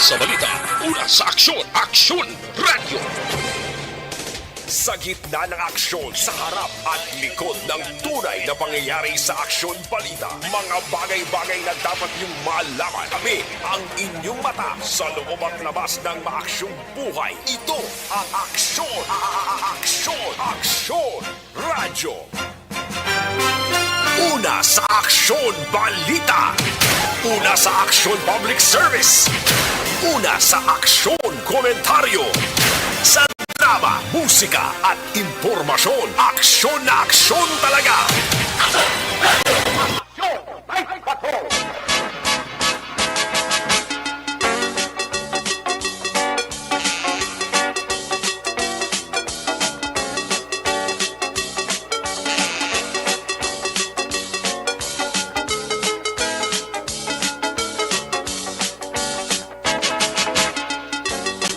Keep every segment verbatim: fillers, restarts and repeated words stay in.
Sa balita, una sa aksyon, Aksyon Radyo. Sa gitna ng aksyon, sa harap at likod ng tunay na pangyayari sa Aksyon Balita, mga bagay-bagay na dapat niyong malaman. Kami ang inyong mata sa loob at labas ng maaksyong buhay. Ito ang Aksyon, a- a- a- Aksyon, Aksyon Radyo. Una sa Aksyon Balita. Una sa Aksyon Public Service. Una sa Aksyon Komentaryo. Sa drama, musika at impormasyon, aksyon na aksyon talaga.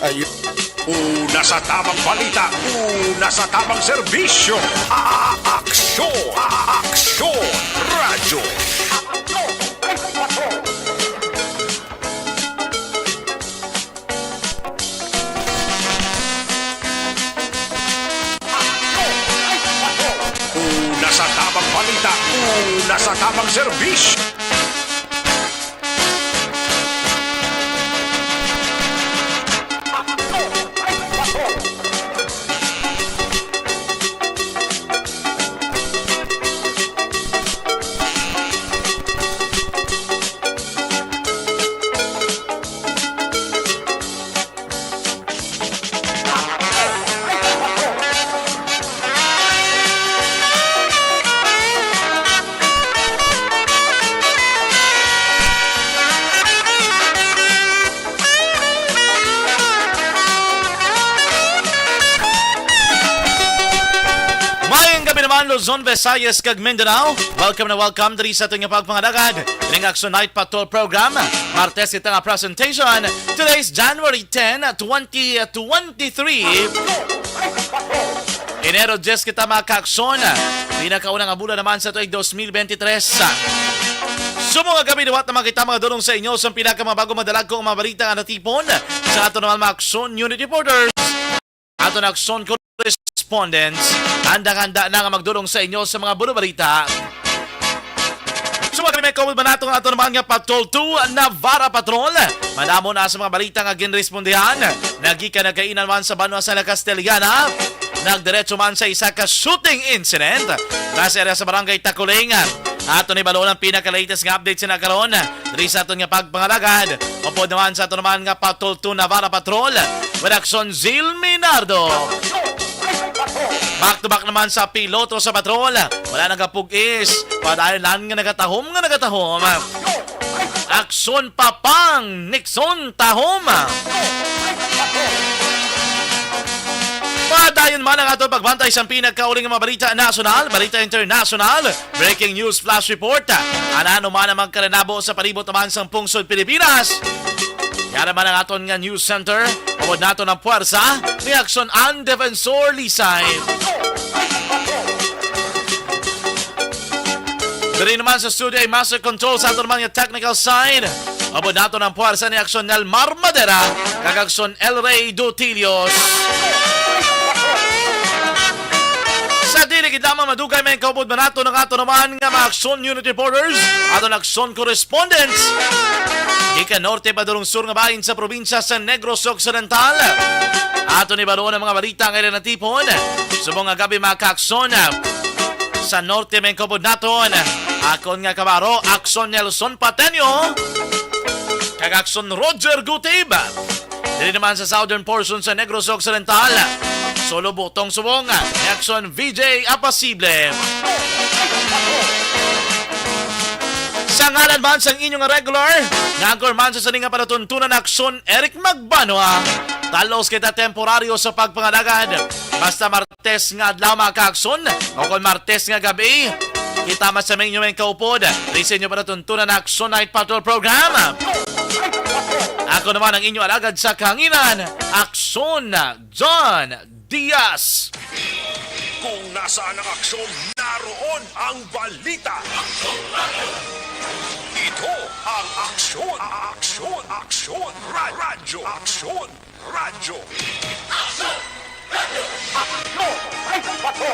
Ay, una sa tamang balita, una sa tamang serbisyo. A- Aksyon, Aksyon Radyo. Una sa tamang balita, una sa tamang serbisyo. Maayong gabi naman, Luzon, Visayas, kag Mindanao. Welcome na welcome diri sa aton nga pagpangalagad ning Aksyon Night Patrol Program. Martes kita nga presentation. Today is January ten, twenty twenty-three. Enero diyes kita, mga kaaksyon. Pinakauna nga bulan naman sa tuig dos mil bente tres. Subong nga gabi, liwat naman kita, mga dulong, sa inyo sa pinaka mga bago, madalagko nga mga balita nga natipon sa ato naman mga Aksyon Unit Reporters, ato na Aksyon Correspondents. Handang-handa na nga magdulong sa inyo sa mga bulo balita. So, mga kami, kaupod man nato nga ato naman nga Patrol two, Navarra Patrol. Madamo na sa mga balita nga ginrespondihan. Nagikan na kainan man sa banwa sa La Castellana. Nagdiretso man sa isa ka shooting incident. Nasa area sa Barangay Takuling. Ato ni balon ang pinaka-latest nga update sa nagkaroon. Diri sa aton nga pagpangalagad. Upod naman sa aton naman nga Patrol two Navarra Patrol. With Aksyon Zil Minardo. Back to back naman sa piloto sa patrol. Wala nagapugis. Padayon lang nga nagatahom nga nagatahom. Aksyon Papang Nixon Tahom. Padayon man ang aton pagbantay sa pinakauling nga mga balita nasyonal, balita internasyonal, breaking news flash report. Ano-ano man ang magkaranabo sa palibot naman sang pungsod Pilipinas. Yara man ang aton nga news center. Upod naton ang puwersa ni Aksyon An Defensor Lisay. Diri naman sa studio ay Master Control sa aton naman nga technical side. Upod naton ang puwersa ni Aksyon Nelmar Madera kag Aksyon El Rey Dutilios. Sa dili gid lamang madugay, may kaupod man nato ang ato naman nga mga Aksyon Unit Reporters, aton Aksyon Correspondents. Gikan norte padulong sur nga bahin sa probinsya sa Negros Occidental. Ato ni balon ang mga balita nga ila natipon. Subong nga gabi, mga kaaksyon. Sa norte, may kaupod naton akon nga kabaro, Aksyon Nelson Pateño, kag Aksyon Roger Gutib. Diri naman sa southern portion sa Negros Occidental, Solo Butong Subong, Aksyon V J Apasible. Sa ngalan man sang inyong regular nga anchor man sa sini nga palatuntunan, Aksyon Eric Magbanwa. Talos kita temporaryo sa pagpangalagad. Basta Martes nga adlaw, mga kaaksyon, o kon Martes nga gabi, kita man sa inyo may kaupod. Diri sa inyo palatuntunan, Aksyon Night Patrol Program. Ako naman ang inyo alagad sa kahanginan, Aksyon John Diaz. Kung nasaan ang aksyon, naroon ang balita. Ito Ang aksyon, aksyon, aksyon, ra-, radyo, aksyon, radyo. Aksyon! Radyo! Aksyon! Ay, bato!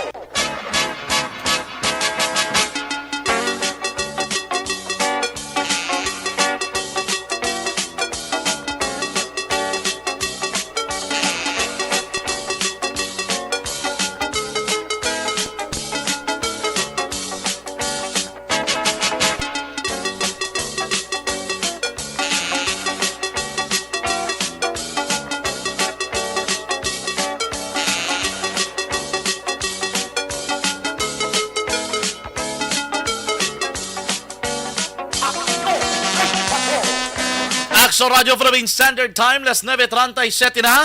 Aksyon Radio Philippine Standard Time, las nuebe treinta y siete na.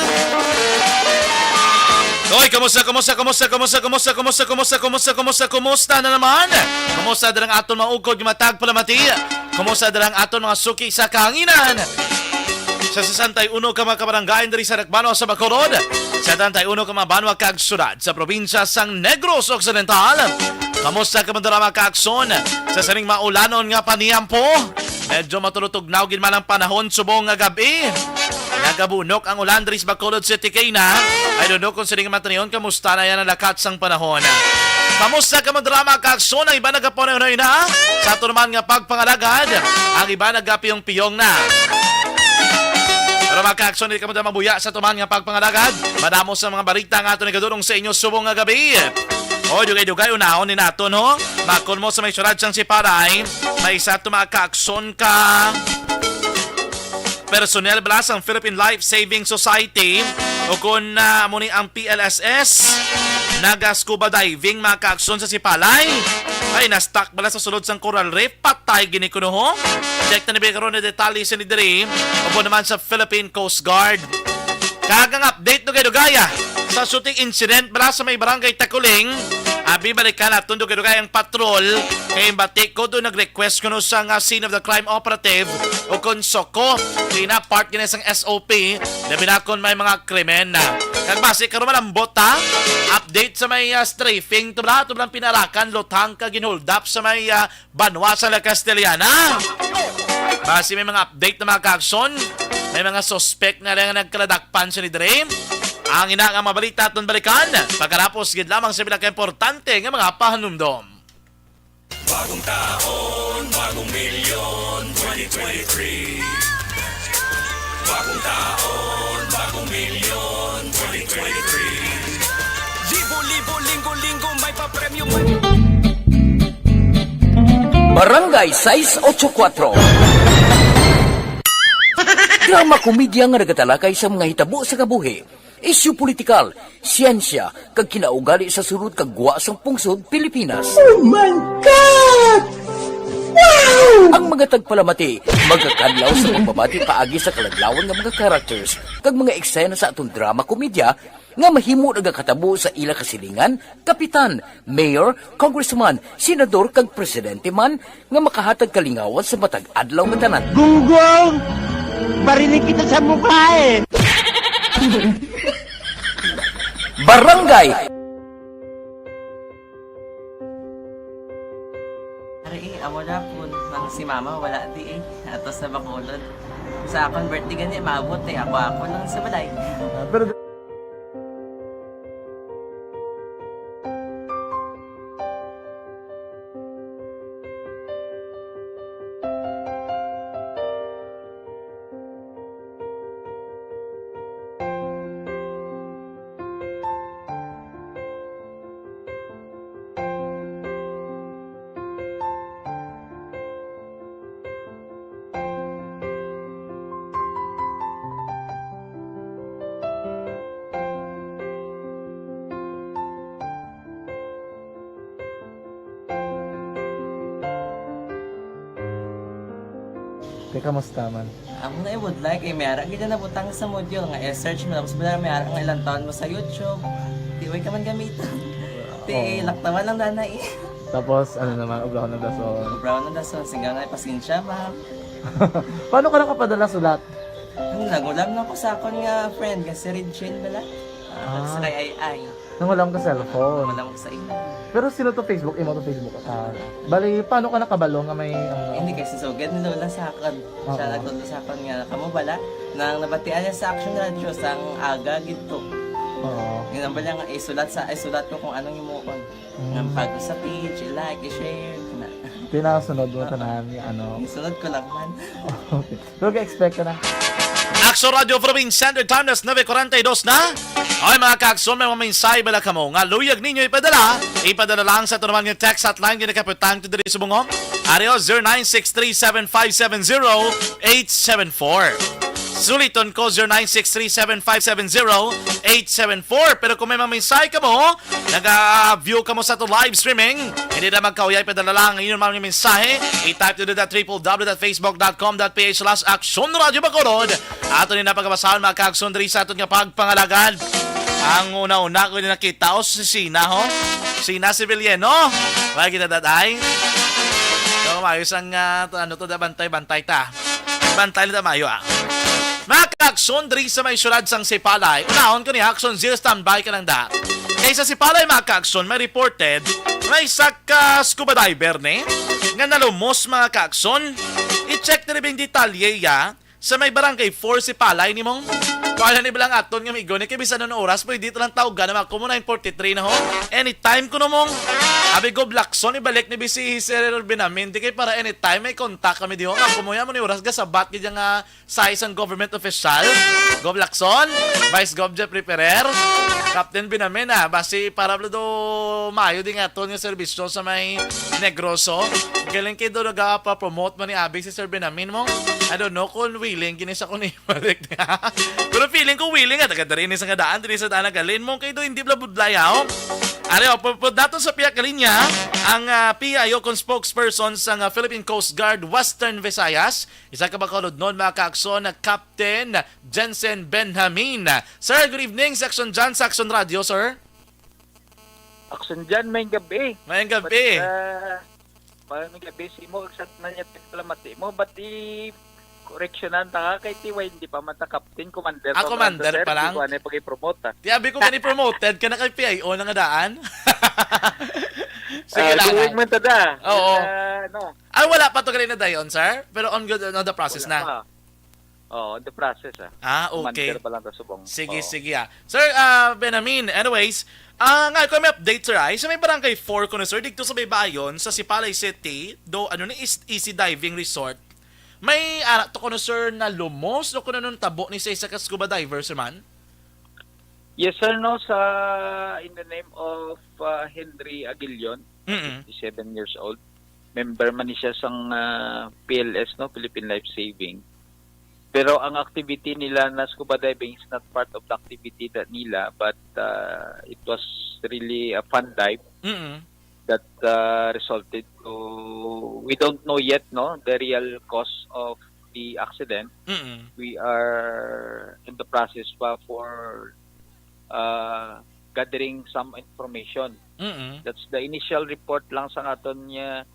Hoy, kumusta, kumusta, kumusta, kumusta, kumusta, kumusta, kumusta, kumusta, kumusta, kumusta na naman? Kumusta dira ang aton mga ukod nga matag palamati? Kumusta dira ang aton mga suki sa kahanginan? Sa sesenta y uno ka mga kabaranggayan diri sa Dakbanwa sa Bacolod, setenta y uno ka mga banwa kag syudad sa probinsya sang Negros Occidental. Kamusta ka man dira, mga kaakson? Sa sining maulanon nga paniyampo, medyo matulutugnaw gid man ang panahon subong nga gab-i. Nagabunok ang ulan diri sa Bacolod City, kay na. I don't know kung sining mataniyon, kamusta na yan ang lakat sang panahon. Kamusta ka man dira, mga kaakson? Ang iba nagapanahon na sa aton man nga pagpangalagad. Ang iba nagapiyong-piyong na. Pero, mga kaakson, di ka man dira mabuya sa aton man nga pagpangalagad. Madamo sa mga balita nga aton igadulong sa inyo subong nga gab-i. O, dugay-dugay, unahon ni naton, ho? Makon mo sa may syudad sang Sipalay, may isa to, mga kaakson, ka personnel bala sang Philippine Life Saving Society, o kon, ah, amo ni ang P L S S, naga-scuba diving, mga kaakson, sa Sipalay. Ay, na-stuck bala sa sulod sang coral reef. Patay gini kuno, ho. Check na ni karon ni detalye sini diri, upod naman sa Philippine Coast Guard. Kag ang update, dugay-dugay, ah, sa shooting incident bala sa may barangay Takuling, abi, balikan naton, dugay-dugay, ang patrol. Kay bati ko do nag-request kuno sa nga scene of the crime operative o kon SOCO. Kay na part gini sang S O P, labi na kon may mga krimen na. Kag basi karon malambot, ha? Update sa may, ah, strafing, to bala, to bala pinarakan, luthang kag ginhold up sa may, ah, banwa sa La Castellana. Basi may mga update na, mga kaakson, may mga suspect na lang nagkaladakpan sa ni diri. Ang ina nga mga balita aton balikan pagkatapos gid lamang sa pila ka importante nga mga pahanumdom. Bagong taon, bagong milyon, twenty twenty-three. Bagong taon, bagong milyon, twenty twenty-three. Libo-libo, linggo-linggo, may papremyo, may Barangay sais ocho kuwatro. Drama komedya nga nagatalakay sa mga hitabo sa kabuhi, isyu politikal, siyensya, kag kinaugali sa sulod kag gwa sang pungsod Pilipinas. Oh my God! Wow! Ang mga tagpalamati magakadlaw sa pagbabati paagi sa kaladlawan nga mga characters kag mga eksena sa aton drama komedya nga mahimo nagakatabo sa ila kasilingan, kapitan, mayor, congressman, senador, kag presidente man nga makahatag kalingawan sa matag adlaw nga tanan. Gunggong! Barinig kita sa mukha eh! Barangay Ari, eh, amo na po nang si mama wala di eh. Ato sa Bacolod. Sa akon birthday gani, maabot eh. Ako-ako lang sa balay. Ah, pero Te, kamusta man? Amo na ibudlay kay may ara gid na nabutang sa module nga i-search mo, tapos bala may ara nga ilang taon mo sa YouTube. Di way ka man gamiton. Ti Oo. Laktawan lang danay. Tapos, ano naman, obrahon ng dason. Obrahon ng dason, singga nga, pasensya, ma'am. Paano ka nakapadala sulat? Ano, nagulam na ko sa akon nga friend, nga si Regine bala. Ah. Sa kay Ay Ay. Nang wala ka cellphone. Wala mo sa imo. Pero sino to Facebook? Imo to Facebook? Ah, bali, paano ka nakabalo nga may ano? Hindi kasi so, ganun na wala sa akin. Siya Oo. nagtudlo sa akin nga, kamo bala, nang nabatian niya sa Action Radio sang aga gito. Oo. Yung nang bala nga, isulat sa, isulat ko kung anong imuon. Mm. Nang bago sa page, i-like, i-share, na. Pinasunod mo tanan yung ano. Isunod ko lang man. Okay. Pero ga-expect ka na. Action Radio Philippines Standard Time, alas nuebe kuwarenta y dos na. Ay, mga kaakson, may mga mensahe bala kamo nga luyag ninyo ipadala? Ipadala lang sa tunuman nga text hotline nga nakaputang to diri subong. Ari, o, zero nine six three seven five seven zero eight seven four. Suliton ko, zero nine six three seven five seven zero eight seven four. Pero kung may mga mensahe kamo, naga-view kamo sa ato live streaming, hindi na magkauyay, padala lang ang inyong mga mensahe. I-type to the triple w dot facebook dot com dot ph slash action radio bacolod. Ato ni na pagabasahon, mga kaakson, diri sa aton nga pagpangalagad. Ang una-una ko din nakita, o, si Sina, ho? Sina Civiliano. Wala kita, daday. So, maayos ang, ah, to, ano to, da, bantay-bantay ta. Bantay na ta, maayo, ah. Mga kaakson, diri sa may syudad sang Sipalay, unahon ko ni Action Zero, standby ka lang da. Kay sa Sipalay, mga kaakson, may reported, may isa ka scuba diver ni nga nalumos, mga kaakson. I-check na rin yung detalye, ya, sa may barangay four Sipalay ni mong. Kaya ni bilang aton nga migo ni, kay bisan anong oras, pwede ito lang tawgan na mga kumo nine forty-three na ho. Anytime ko mong. Abi ko, Blackson, ibalik ni B C Sir Benamin. Di kay para anytime may contact kami di ho. Nga kumuya mo ni oras, gasabat gid nga sa isang government official, Gov Lacson, Vice Gov Jeffrey Ferrer, Captain Binamin, ah, basi para bala do maayo din nga aton nga serbisyo sa may Negroso. Galing kay do nagapa-promote man ni abi si Sir Binamin mo. I don't know kung willing gini sa kung ibalik niya. Pero feeling ko willing, ah, taga diri ni sa nga daan, diri sa daan nagalin mo kay do hindi bala budlay, ah, oh. Ari, oh, pu-, pu-, dato sa pihak linya, ang, ah, P I O kung spokesperson sa nga Philippine Coast Guard Western Visayas, isa ka bakalod nun, mga kaakson, na Captain Jensen Benjamin. Sir, good evening, Section John, Section Radio, sir. Action dyan, may gabi. Mayang gabi. But, uh, may gabi si mo, exact na niya, tek pala mati mo, but i correctionan ta ka kay tiwa hindi pa man ta captain, commander Ah, pa man commander ta, sir. pa lang? Di ko anay pag-promote, ah. Tiabi ko gani promoted ka na kay P I O na nga daan. Sige Ah, lang. Doing man ta da. Oo. Ah, no. Ay, wala pa to gali na dayon, sir? Pero on good, on the process Wala na. pa. Oo, on the process, ah. Ah, okay. Commander pa lang ta subong. Sige, Oo. sige, ah. Sir, ah, Benamin, anyways, ah, nga, kung may update, sir, ay, sa may barangay four ko na, sir, dito sa Baybayon, sa Sipalay City, do, ano ni, is-, easy diving resort, may ara to ko na, sir, na lumos, o kung anong tabo ni sa isa ka scuba diver, sir, man? Yes, sir, no, sa, in the name of uh, Henry Aguilion, Mm-mm. fifty-seven years old. Member man ni siya sang uh, P L S, no, Philippine Life Saving. Pero ang activity nila na scuba diving is not part of the activity that nila, but uh, it was really a fun dive Mm-mm. that uh, resulted to, we don't know yet, no, the real cause of the accident. Mm-mm. We are in the process pa for uh, gathering some information. Mm-mm. That's the initial report lang sa aton nga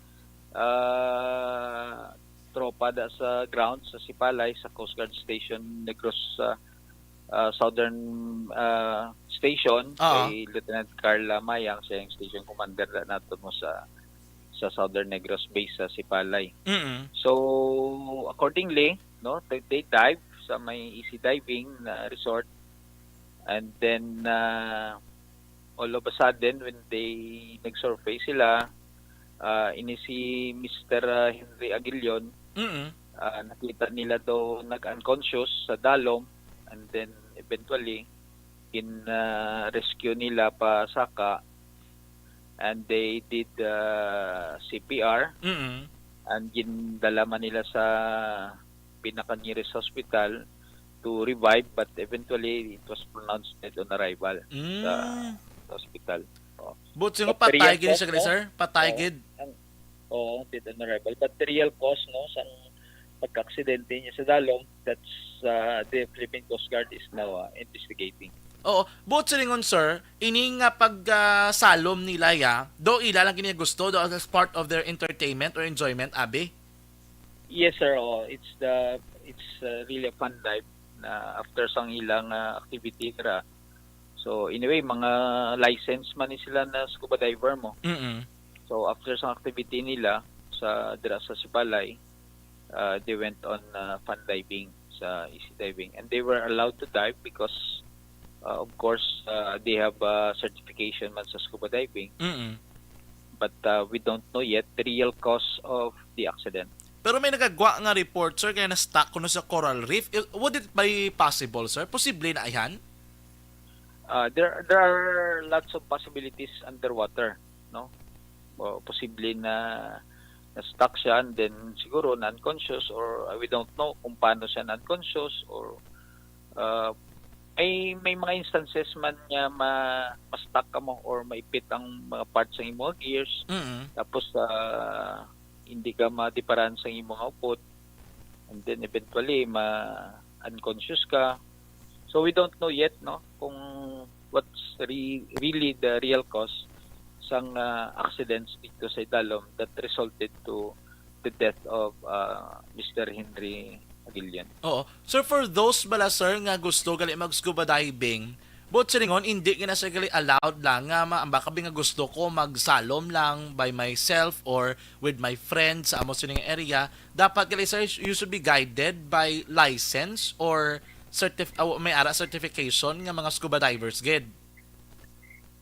uh, tropa da sa ground sa Sipalay, sa Coast Guard Station Negros, uh, uh, Southern uh, Station, Oo. Kay Lieutenant Carla Mayang, siya yung station commander na nato mo sa sa Southern Negros Base sa Sipalay. Mm-mm. So, accordingly, no, they, they dive sa may easy diving na resort, and then uh, all of a sudden when they nag-surface sila, uh, ini si Mister uh, Henry Aguilion, Mm-mm. uh, nakita nila daw nag-unconscious sa dalom, and then eventually in uh, rescue nila pa saka, and they did uh, C P R, Mm-mm. and gindala man nila sa pinaka-nearest hospital to revive, but eventually it was pronounced dead on arrival Mm. sa hospital. Oh. But sino But patay real gid siya cause, gali, no? sir? Patay Oo. gid. Oo, dead on arrival. But the real cause, no, sang pagka-aksidente niya sa dalom, that's uh, the Philippine Coast Guard is now uh, investigating. Oo. But silingon, sir, ini nga pag ah, salom nila ya, do ila lang gini gusto, do as part of their entertainment or enjoyment, abi? Yes, sir. Oh, it's the it's uh, really a fun dive na after sang ilang uh, activity dira. So anyway, mga license man ni sila na scuba diver mo. Mm-mm. So after sa activity nila sa dira sa Sipalay, uh, they went on uh, fun diving, sa easy diving, and they were allowed to dive because uh, of course uh, they have uh, certification man sa scuba diving. Mm-mm. But uh, we don't know yet the real cause of the accident. Pero may nagagwa nga report, sir, kaya na-stuck kuno sa coral reef. Il- Would it be possible, sir? Posible na ayan? Uh, there there are lots of possibilities underwater, no? O, posible na na-stuck siya and then siguro na-unconscious or uh, we don't know kung paano siya na-unconscious or uh, may may mga instances man nga ma ma-stuck ka mo or maipit ang mga parts sa imong gears, Mm-mm. Tapos uh, hindi ka madiparan sa imong upod, and then eventually ma unconscious ka. So we don't know yet, no, kung what's re- really the real cause sang uh, accidents dito sa Idalom that resulted to the death of uh, Mister Henry Aguilian. Oo. Sir, for those bala, sir, nga gusto gali mag-scuba diving, but silingon, hindi gina siya gali allowed lang nga ma- ang baka bi nga gusto ko magsalom lang by myself or with my friends sa amo sining area. Dapat gali, sir, you should be guided by license or certif- uh, may ara certification nga mga scuba divers gid.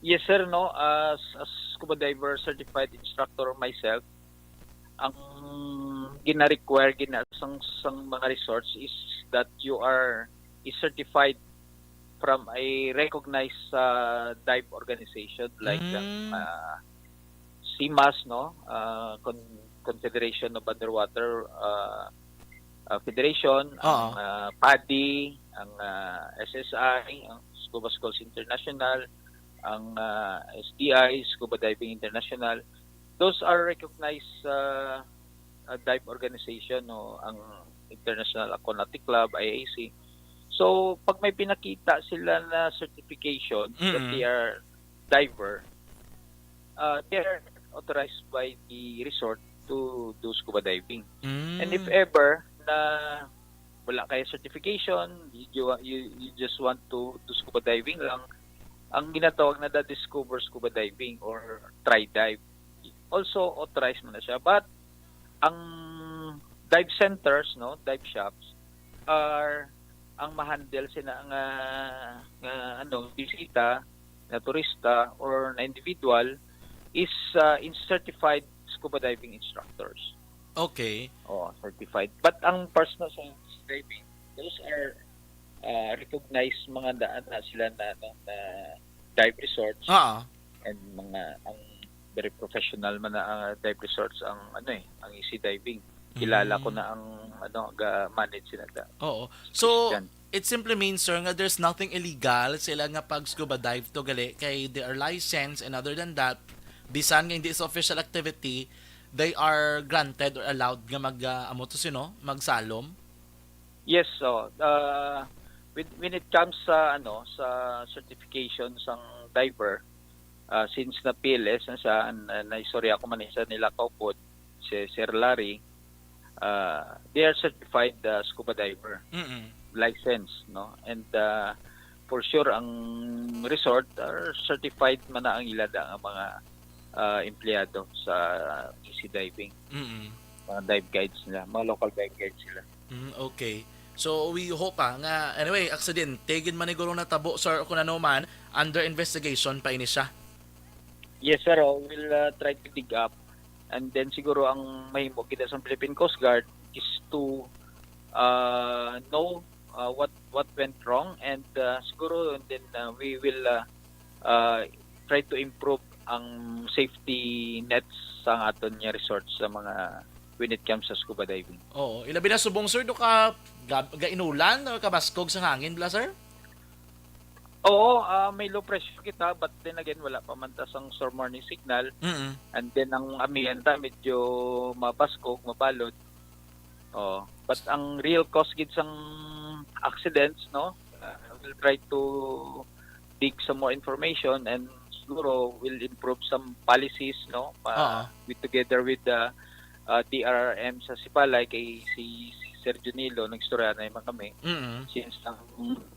Yes, sir, no. As as scuba diver certified instructor myself, ang gina-require gina sang sang mga resorts is that you are is certified from a recognized uh, dive organization like Mm. uh, CMAS, no? Uh, Con- Confederation of Underwater uh, uh, Federation, ang Oo. uh, PADI, ang uh, S S I, ang Scuba Schools International, ang uh, S D I, Scuba Diving International. Those are recognized uh, uh, dive organization, no, ang International Aquanatic Club, I A C. So, pag may pinakita sila na certification that Mm. they are diver, uh, they're authorized by the resort to do scuba diving. Mm. And if ever na wala kayo certification, you, you, you just want to do scuba diving lang, ang ginatawag na the discover scuba diving or try dive. Also authorized mo na siya. But ang dive centers, no, dive shops are ang ma-handle sina nga, nga ano, bisita na turista or na individual is uh, in certified scuba diving instructors. Okay. Oh, certified. But ang personal science diving, those are uh, recognized mga daan na sila na, na, na dive resorts Ah. And mga ang very professional man na uh, dive resorts ang ano eh, ang easy diving. Kilala ko na ang ano ga-manage sila da. Oo. So, Christian. It simply means, sir, nga there's nothing illegal sila nga pag scuba dive to gali kay they are licensed, and other than that, bisan nga hindi sa official activity, they are granted or allowed nga mag uh, amo to sino, magsalom. Yes, so uh, with, when it comes sa ano sa certification sang diver, uh, since na P L S na siya, na, naistorya ko man isa nila kaupod, si Sir Larry, uh, they are certified uh, scuba diver, Mm-mm. license, no? And uh, for sure, ang resort are certified man na ang ilada nga mga uh, empleyado sa easy diving, Mm-mm. mga dive guides nila, mga local dive guides sila. Mm, okay. So we hope ah, nga anyway, aksidente gid man siguro natabo, sir, kung ano man, under investigation pa ini siya. Yes, sir. Oh, we'll uh, try to dig up. And then siguro ang mahimo kita sa Philippine Coast Guard is to uh, know uh, what what went wrong, and uh, siguro and then uh, we will uh, uh, try to improve ang safety nets sa aton nga resort sa mga when it comes sa scuba diving. Oo, ilabi na subong, sir, do ka ga- gainulan or kabaskog sa hangin bala, sir? Oo, ah, may low pressure kita, but then again, wala pa man ta sang storm warning signal. Mm. And then ang ambiente medyo mabaskog, mabalod. Oh, but ang real cause gid sang accidents, no? Uh, we'll try to dig some more information and siguro we'll improve some policies, no? Oo. With together with the uh, D R R M sa Sipalay kay si, si Sir Junilo, nagstorya na man kami. Mm-mm. Since ang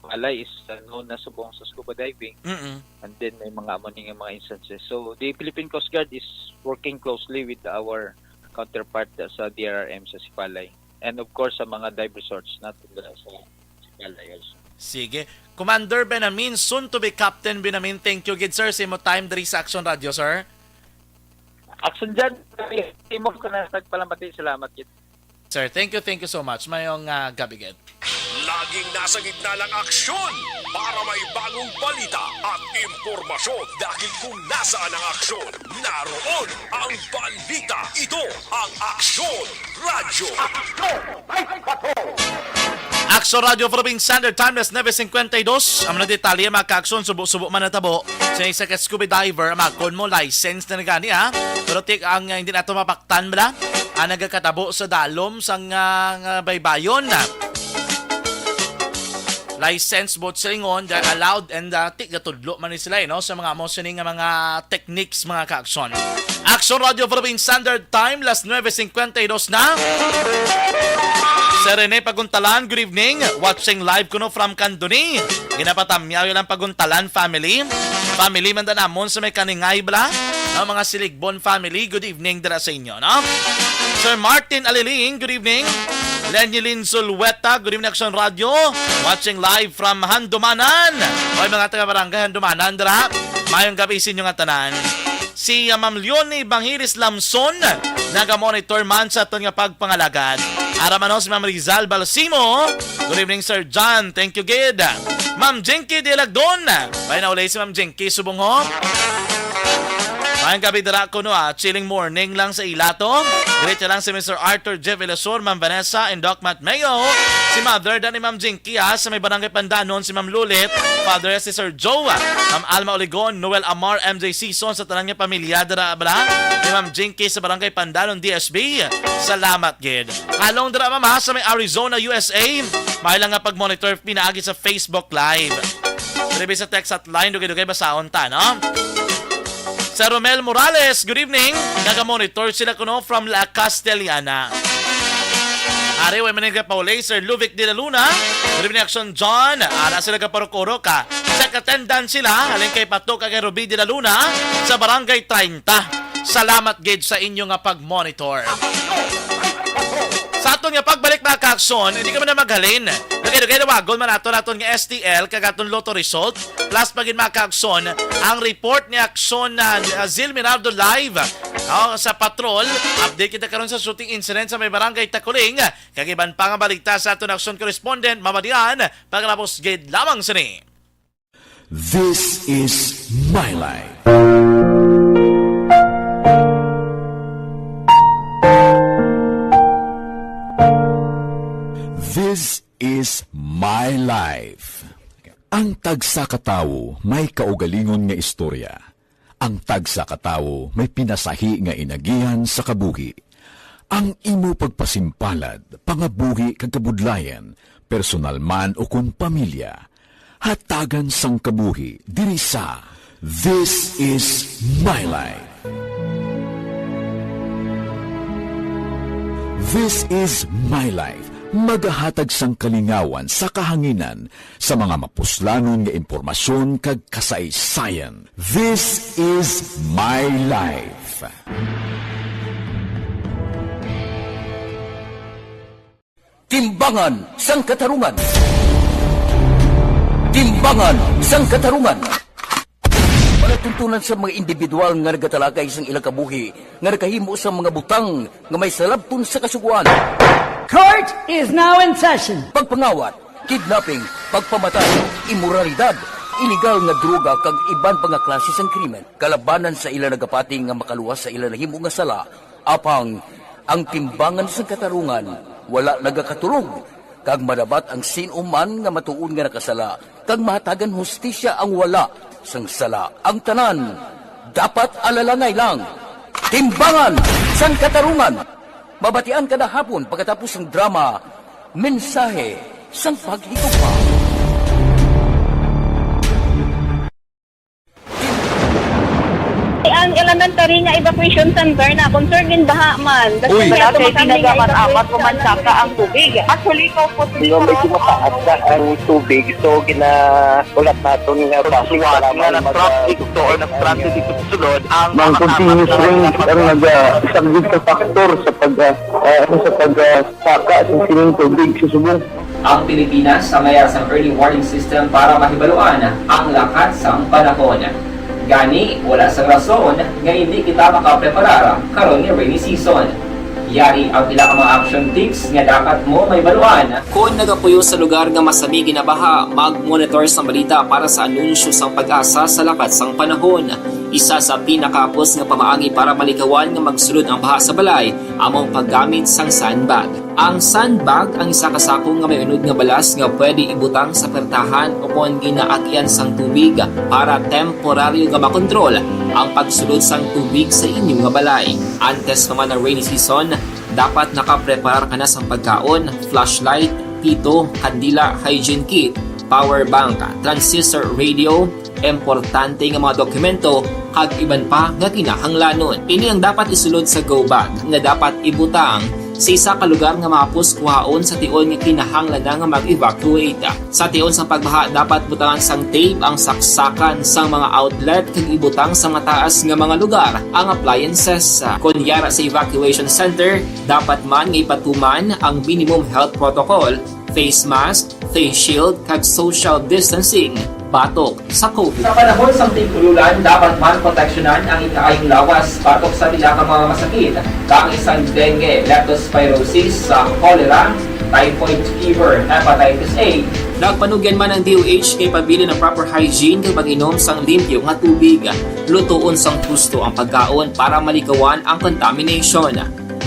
Palay is, uh, known na subong sa scuba diving, Mm-mm. and then may mga amo ni nga mga instances. So, the Philippine Coast Guard is working closely with our counterpart, uh, sa D R R M sa Sipalay. And of course, sa mga dive resorts natin dira sa Sipalay also. Sige. Commander Benamin, soon to be Captain Benamin, thank you gid, sir, sa imo time diri sa Action Radio, sir. Action dyan. Imo ko na nagpalamati. Salamat gid. Sir, thank you, thank you so much. Mayong, ah, gabi gid. Laging nasa gitna ng aksyon para may bagong balita at impormasyon, dahil kung nasaan ang aksyon, naroon ang balita. Ito ang Aksyon Radyo. Aksyon Radio Philippine Standard Time, alas nuebe cincuenta y dos. Ang mga detalye, mga kaaksyon, subo-subo man natabo sa isa ka scuba diver, makon mo, license na gani, ha? Pero tik ang, ah, hindi nato mapaktan bala ang nagakatabo sa dalom sang, ah, nga baybayon. License boat silingon, they're allowed, and, ah, tik gatudlo man ni sila, eh, no, sa mga amo sini nga mga techniques, mga kaaksyon. Aksyon Radio Philippine Standard Time, alas nuebe cincuenta y dos na. Sir Rene Paguntalan, good evening. Watching live kuno from Candoni. Ginapatamyaw lang Paguntalan family. Family man da namon sa may Kaningay bala. No, mga Siligbon family, good evening dira sa inyo, no? Sir Martin Aliling, good evening. Lenny Lin Zulueta, good evening, Action Radio. Watching live from Handumanan. Oy, mga taga Barangay Handumanan, dira. Mayong gabi sa inyo nga tanan. Si, ah, Ma'am Leonie Bangiris Lamson, naga-monitor man sa aton nga pagpangalagad. Ara man ho si Ma'am Rizal Balsimo. Good evening, Sir John. Thank you, gid. Ma'am Jinky Dialagdon. May naulay si Ma'am Jinky subong ho. Mayong gabi dira kuno, ah. Chilling morning lang sa ila to. Diretso lang si Mister Arthur J. Velasor, Ma'am Vanessa, and Doc Matt Mayo. Si Mother da ni Ma'am Jinky, ah, sa may Barangay Pandanon, si Ma'am Lulit. Father si Sir Joe, ah. Ma'am Alma Oligon, Noel Amar, M J Season, sa tanan nga pamilya dira, bala. Ni Ma'am Jinky sa Barangay Pandanon, D S B. Salamat gid. Halong dira, ma'am, ha, sa may Arizona, U S A. May lang nga pag-monitor pinaagi sa Facebook Live. Diri sa text hotline, dugay-dugay basahon ta, no? Sir Romel Morales, good evening. Naga-monitor sila kuno from La Castellana. Ari, way man nga paulay, Sir Luvic de la Luna. Good evening, Action John. Ara sila ka Parokoro ka. Check attendance sila. Halin kay Pato kag kay Ruby de la Luna sa Barangay treinta. Salamat gid sa inyo nga pag-monitor. Sa aton nga pagbalik, mga kaaksyon, hindi kami na maghalin. Dugay-dugay, tawagon man nato naton nga S T L kag aton lotto result. Plus pa gid, mga kaaksyon, ang report ni Aksyon na, uh, Zil Minardo live, oh, sa patrol. Update kita karon sa shooting incident sa may Barangay Takuling, kag iban pa nga balita sa aton aksyon correspondent, Mama Dian, pagkatapos gid lamang sini. This is My Life. This is My Life. Ang tagsa ka tawo may kaugalingon nga istorya. Ang tagsa ka tawo may pinasahi nga inagihan sa kabuhi. Ang imo pagpasimpalad, pangabuhi kag kabudlayan, personal man o kon pamilya, hatagan sang kabuhi diri sa This Is My Life. This Is My Life, magahatag sang kalingawan sa kahanginan sa mga mapuslanon nga impormasyon kag kasaysayan. This Is My Life. Timbangan sang Katarungan. Timbangan sang Katarungan. Palatuntunan sa mga individual nga nagatalakay sang ilang kabuhi nga nakahimo sang mga butang nga may salabton sa Kasugoan. Court is now in session. Pagpangawat, kidnapping, pagpamatay, imoralidad, ilegal nga droga, kag iban pa nga klase sang krimen kalabanan sa ila nagapati nga makaluwas sa ila nahimo nga sala. Apang ang timbangan sang katarungan wala nagakatulog, kag madabat ang sin-o man nga matuod nga nakasala, kag mahatagan hustisya ang wala sang sala. Ang tanan dapat alalangay lang. Timbangan sang Katarungan. Mabatian kada hapon pagkatapos sang drama, Mensahe sang Paghigugma. Ang Kailangan tari nga evacuation center na, concern din baha man. Uy. Wala kay tinaga man, apat ko man saka ang tubig. Actually, ko po. Di ba, medyo mataas na ang tubig, so ginaulat naton nga basi nga nag-traffic to or nag-traffic dito sa sulod ang mga continuous rain ang nag-, ah, isang big factor sa pag, ah, ah, ano, sa pag, ah, saka sa sining tubig sa Subo. Ang Pilipinas ang mayara sang early warning system para mahibaluan ang lakat sang panahon. Gani, wala sang rason nga hindi kita makapreparar karon nga rainy season. Yari ang pila ka mga action tips nga dapat mo mahibaluan. Kon nagapuyo sa lugar nga masami ginabaha, mag-monitor sang balita para sa anunsyo sang PAGASA sa lakat sang panahon. Isa sa pinakahapos nga pamaagi para malikawan nga magsulod ang baha sa balay amo ang paggamit sang sandbag. Ang sandbag ang isa ka sako nga may unod nga balas nga pwede ibutang sa pertahan o kon ginaagian sang tubig para temporaryo nga makontrol ang pagsulod sang tubig sa inyo nga balay. Antes pa man ang rainy season, dapat nakapreparar ka na sang pagkaon, flashlight, pito, kandila, hygiene kit, power bank, transistor radio, importante nga mga dokumento, kag iban pa nga kinahanglanon. Ini ang dapat isulod sa go bag nga dapat ibutang sa isa ka lugar nga mahapos kuhaon sa tion nga kinahanglan na nga mag-evacuate. Sa tion sang pagbaha, dapat butangan sang tape ang saksakan sang mga outlet kag ibutang sa mataas nga mga lugar ang appliances. Kon yara sa evacuation center, dapat man nga ipatuman ang minimum health protocol, face mask, face shield, kag social distancing batok sa COVID. Sa panahon sang tig-ululan, dapat man proteksyonan ang ikaayong lawas batok sa pila ka mga masakit, kaangay sang dengue, leptospirosis, sa cholera, typhoid fever, hepatitis A. Nagpanugyan man ang D O H nga ipabilin ang proper hygiene kag pag-inom sang limpyo nga tubig. Lutoon sang husto ang pagkaon para malikawan ang contamination.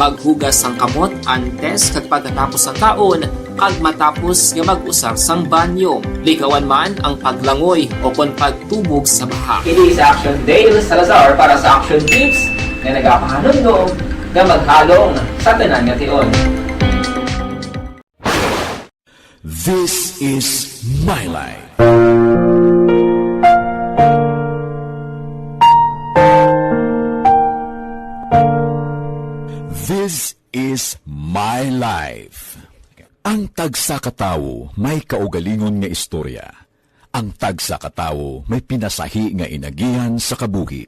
Maghugas sang kamot antes kag pagkatapos sang kaon, kag matapos nga mag-usar sang banyo. Likawan man ang paglangoy o kon pagtubog sa baha. Kini si Action Dale Salazar para sa Action Tips nga nagapahanumdom nga maghalong sa tanan nga tion. This is my life. This is my life. Ang tagsa ka tawo may kaugalingon nga istorya. Ang tagsa ka tawo may pinasahi nga inagihan sa kabuhi.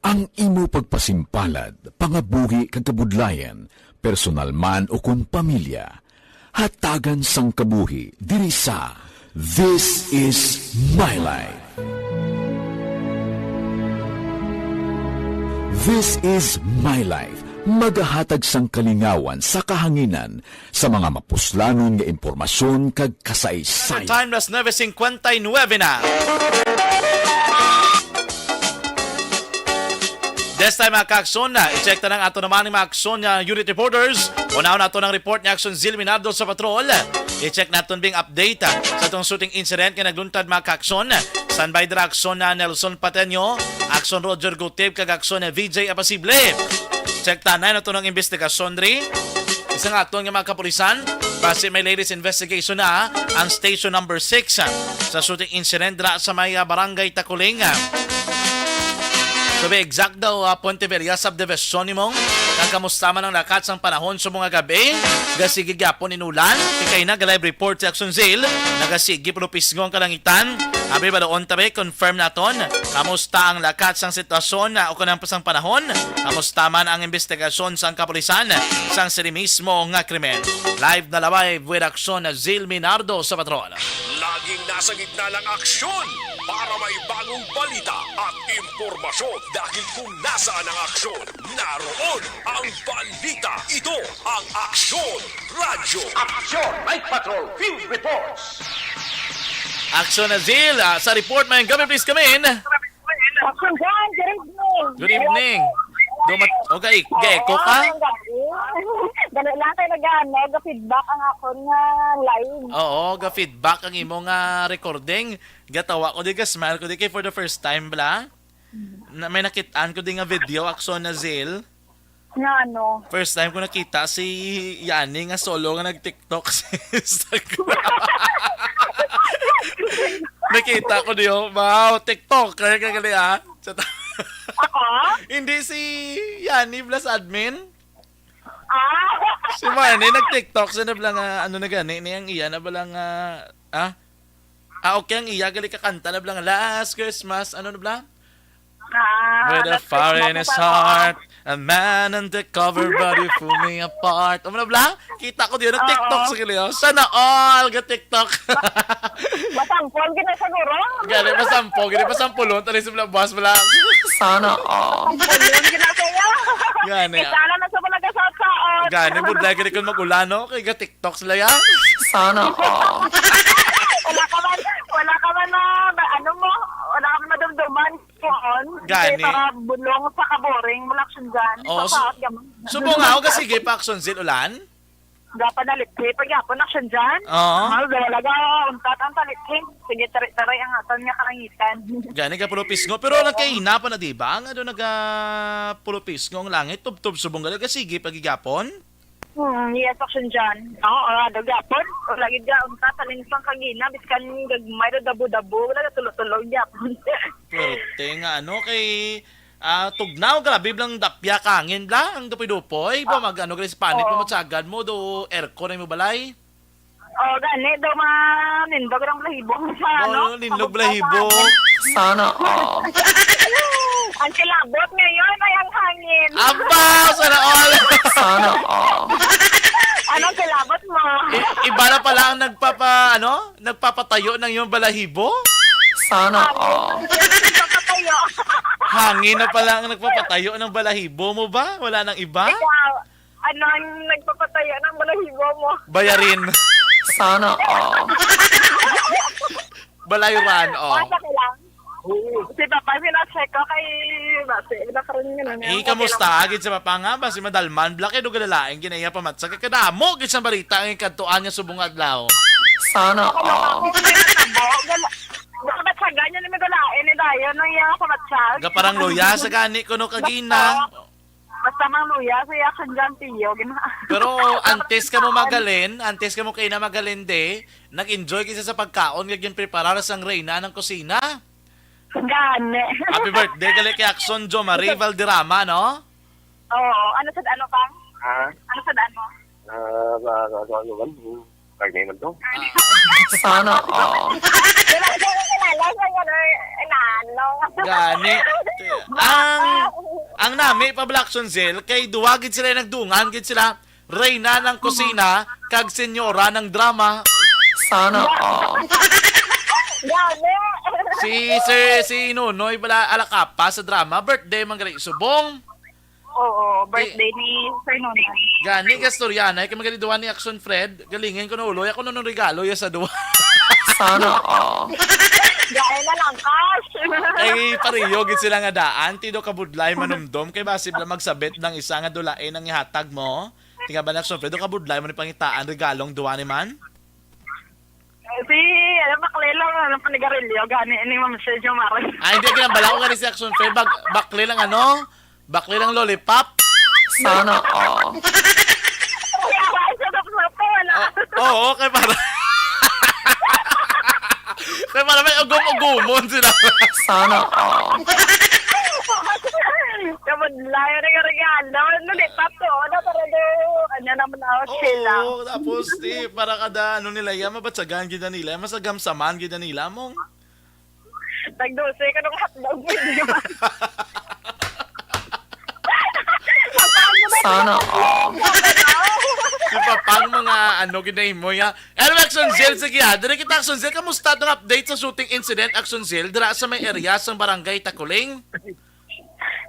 Ang imo pagpasimpalad, pangabuhi kag kabudlayan, personal man o kon pamilya, hatagan sang kabuhi diri sa This Is My Life. This Is My Life, magahatag sang kalingawan sa kahanginan sa mga mapuslanon nga impormasyon kag kasaysayan. Time, las nueve cincuenta y nueve na. This time, mga ka-aksyon, na i-check ta nang ato naman ni mga aksyon nga unit reporters. Unahon nato ng report ni Aksyon Zil Minardo sa patrol. I-check naton bing update, ah, sa atong shooting incident nga nagluntad, mga ka-aksyon. Standby dira, Aksyon na Nelson Pateño, Aksyon Roger Gutib, kag Aksyon V J Apasible. Check ta na nato ng investigasyon diri. Isa nga aton nga mga kapulisan, base may latest investigation na ang station number six, ah, sa shooting incident dira sa may, ah, Barangay Takuling, ah. To be exact daw, ah, Ponteveria Subdivision, Nimong. Kag kamusta man ang lakat sang panahon sa mga gabi? Gasigi gyapon inulan. Ikay na ga-live report si Aksyon Zil. Nagasigi puno pisngo ang kalangitan. Abi, baloon ta be, confirm naton. Kamusta ang lakat sang sitwasyon, ah, o kanang sang panahon? Kamusta man ang investigasyon sang kapulisan sang sini mismo nga krimen? Live na live with Aksyon Zil Minardo sa patrol. Laging nasa gitna ng aksyon para may bagong balita at impormasyon. Dahil kung nasaan ang aksyon, naroon ang balita. Ito ang Aksyon Radyo. Aksyon Night Patrol Field Reports. Aksyon Azil, ah, sa report, may gabi, please come in. Action John, good evening. Good evening. Dumat-, okay, ga-echo ka? Oo, ang gabi. Dali lang kay nag-, ano, ga-feedback ang akon nga live. Oo, ga-feedback ang imo nga recording. Gatawa ko di, ga-smile ko di kay for the first time bala. Na, may nakitaan ko di nga video, Aksyon Azil. Nga ano? First time ko nakita si Yani nga solo nga nag-TikTok sa Instagram. Nakita ko niyo, wow, TikToker ka gali, ah. Sa ta- Ako? Hindi, si Yani bala sa admin. Ah. Si Marnie nag-TikTok sa na bala nga, ano na gani, ni ang iya na bala nga, ah? Ah, okay, ang iya gali kakanta na bala nga Last Christmas, ano na bala? Ah, With a Last fire in Christmas his ako. Heart, a man undercover, but you pull me apart. Ano na bala? Kita ko diyan, nag-TikTok Oo. sa gali, oh. Sana all ga-TikTok. Masampol gina siguro. Gani, masampol, gani, masampulon, tali sa bala, buwas bala. Sana all. Masampulon gina kaya. Gani. Kita na na sa mga gasaot-saot. Gani, budlay gani kung mag-ulan, no? Kay ga-TikTok sila, ya. Sana all. Wala ka man, wala ka man na, ba, ano mo, wala ka man madumduman. Kuon, Gani. Kay para bulong sa kaboring, wala action dyan. Oo, Sa su-, saot ka man. Subong ako ka sige pa action zil ulan? Gapa na litsi, pagyapon action dyan. Oo. Mahal daw, wala ka, untat ang talitsi. Sige, taray-taray ang atan nga kalangitan. Gani ka pulo pisngo, pero nagkaina pa na, di ba? Nga doon naga pulo pisngo ang langit, tubtob subong ka, sige, pagigapon? Hmm, yes, action dyan. Oo, ah, daw gyapon. O, lagi dyan, unta, talin sang kagina, biskan gagmay, daw dabo-dabo, wala na tulo-tulo, gyapon. Pwerte nga, ano, kay, ah, tugnaw, grabe lang dapya kangin, bla, ang dupoy-dupoy, ba, Ah. mag, ano, gali sa panit mo, Oo. matsagad mo, do, aircon na mo balay. Oh, gani, daw manindog rang balahibo sa, Oh, ano, nindog sa balahibo. Sana all. Ang kilabot ngayon ay ang hangin. Aba, sana all. Sana all. Anong kilabot mo? I-, iba na pala ang nagpapa-, ano? Nagpapatayo ng iyong balahibo? Sana all. Ang nagpapatayo. Hangin na pala ang nagpapatayo ng balahibo mo ba? Wala nang iba? Ikaw, ano ang nagpapatayo ng balahibo mo? Bayarin. Sana all. Balayran, oh. Asa ka lang? Si Papa, sila check ko kay base, wala ka rin yun, ano, Eh, okay kamusta? lang. Agad sa Papa nga, basi madalman, bla, kay dugalalain, ginaya pa matsa, kay kadamo, gid sa balita, ang ikadtuan nga subong adlaw. Sana all. Ako, may natabo, gala-, baka matsagan yun, may galain, eh, dayon, nung iya ako matsag. Gaparang luya, sa gani, kuno kagina. Basta. Basta mang luya, sa iya, action dyan, tiyo, gina-, Pero antes ka mo magalin, antes ka mo kaina magalin, de, nag-enjoy kita sa pagkaon nga ginpreparar sang reyna ng kusina. Gani. Happy birthday, gali kay Action Jo Marie Valderrama, no? Oo, ano sad ano, Pang? Ha? Ano sad ano? Ah, ba, ba, ba, ano man? Karne man to. Sana all. Wala ko kilala sa ganun, inaano. Gani. Ang, ang nami pa, Black Sunzel, kay duwa gid sila nagdungan gid sila, Reyna ng Kusina kag Senyora ng Drama. Sana all. Grabe. Si Sir, si Nonoy bala Alacapa sa drama, birthday man gali subong. Oo, birthday ni Sir Nonoy. Gani, gastoryanay, kay magaliduan ni Action Fred, galingin ko na uloy, ako na nung regalo ya sa duwa. Sana all. Gaya na lang, cash. Ay, pareho gid sila nga daan, tido kabudlay manumdom, kay basi bala magsabit ng isa nga dulain ang ihatag mo. Tinga ba na, Action Fred, do kabudlay mo ni pangitaan, regalong duwa ni man? Eh, si, alam, bakle lang, ano, panigarilyo, gani, ni Ma'am Sir Jomar. Ah, hindi, ginambala ko gani si Action Fred, bag-, bakle lang, ano? Bakle lang lollipop. Sana all. Kaya, ay, sarap na po, wala. Oh, oo, kay para. Kay para may ugom-ugumon sila. Sana all. Kabudlay, regalo, regalo. Ano, di pa to, ano, para do, ano naman ako sila. Oo, tapos, di, para kada, ano nila, yan, mabatsagan gid na nila, masagamsaman gid na nila, mong Tag dose ka nung hotdog, pwede naman. Sana all. Di ba, pang mga, ano, ginahimo ya? Ano, Action Zil, sige, ah. Dili kita, Action Zil, kamusta tong update sa shooting incident, Action Zil, dira sa may area sa Barangay Takuling?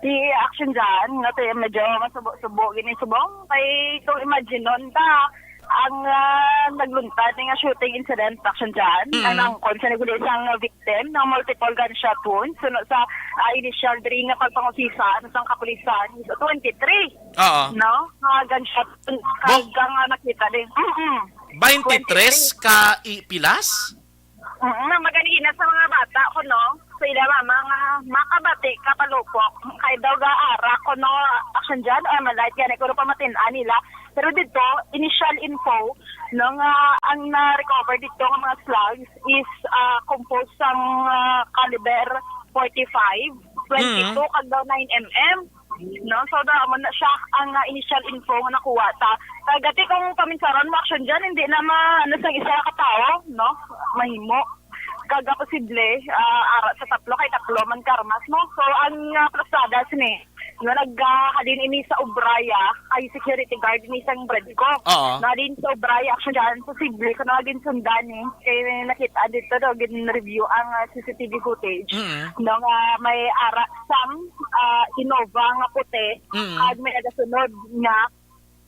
Di action dyan, nga to yung medyo masubo-subo, gini subong. Kay kung imagine nun ta, ang, ah, nagluntad nga shooting incident, action dyan, Mm. ang nangkon sa naguli isang victim ng multiple gunshot wounds, suno sa, ah, initial diri nga pagpangusisa sa kapulisan, twenty-three. Oo. No? Mga gunshot wounds, Bo- kag ang, ah, nakita din. Mm-mm. Twenty-three ka i-, pilas? Mm, ang maganina sa mga bata ko, no? Sa ila mama nga makabati ka palupok. Kay daw gaara ko, no? Action dyan, or malight gani ko, no, pamatin-an nila. Pero dito, initial info, no, nga ang na-recover dito nga mga slugs is, ah, composed sang, ah, caliber forty-five. twenty-two, Mm. kag daw nine M M. No? So, daw, amo na siya ang, ah, initial info nga nakuha ta. Kag ati kung paminsaron mo, Action Jan, hindi na ma-, ano, sang isa ka tawo, no? Mahimo. Kag, ah, posible, ah, ara sa tatlo, kay tatlo man ka armas, no? So, ang, ah, plasada sini, nga naghalin ini sa Obraya, ay security guard ni sang Bredco. Oo. Naghalin sa Obraya, Action Jan, posible ko na ginsundan, eh. Kay nakita dito daw, gin-review ang, ah, C C T V footage. Mm. No, nga may ara sang, ah, Innova nga puti, Mm. kag may nagasunod nga,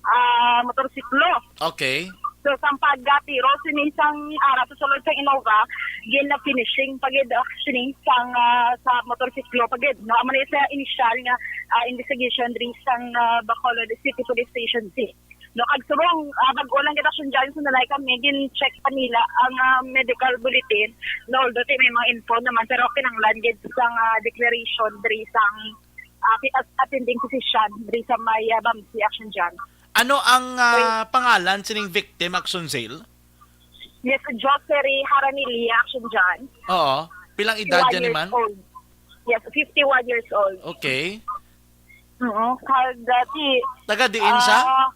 ah, motorsiklo. Okay. So, sang pagkatiro sini sang ara sa sulod sang Innova, gin-finishing pa gid, ah, sini sang, ah, sa motorsiklo pa gid. No, amo na sa initial nga, ah, investigation diri sang, ah, Bacolod City Police Station Six. No, kag subong, ah, bag-o lang gid, Action Jan, so nalay kami, gin-check pa nila ang, ah, medical bulletin. No, although may mga info naman, pero kinahanglan gid sang, ah, declaration diri sang, ah, fi-, at-, attending physician diri sa may, ah, Bamsi, Action Jan. Ano ang, ah, Wait. pangalan sining victim, Action Jan? Yes, Josery Haranilia, Action Jan. Oo. Pilang edad Fifty-one yan ni years man? old. Yes, fifty-one years old. Okay. Oo, kag dati, Taga diin siya? ah,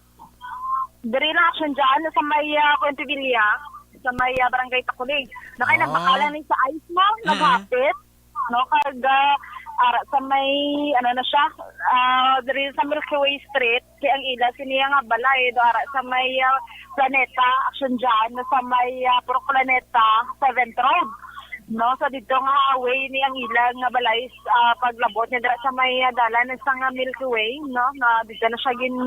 diri na, Action Jan, sa may, ah, Puente Villa, sa may, ah, Barangay Takulig. Na kay Ah. nagbakal lang ni sa ice mo, Mm. naghapit. No, kag, ah, ara sa may, ano na siya, ah, diri sa Milky Way Street, kay ang ila siniya nga balay, do ara sa may, ah, Planeta, Action Jan, sa may, ah, Purok Planeta, Seventh Road. No, so dito nga highway ni ang ila nga balay, ah, paglabot niya dira sa may, ah, dalan sa nga Milky Way, no, na dito na siya gin,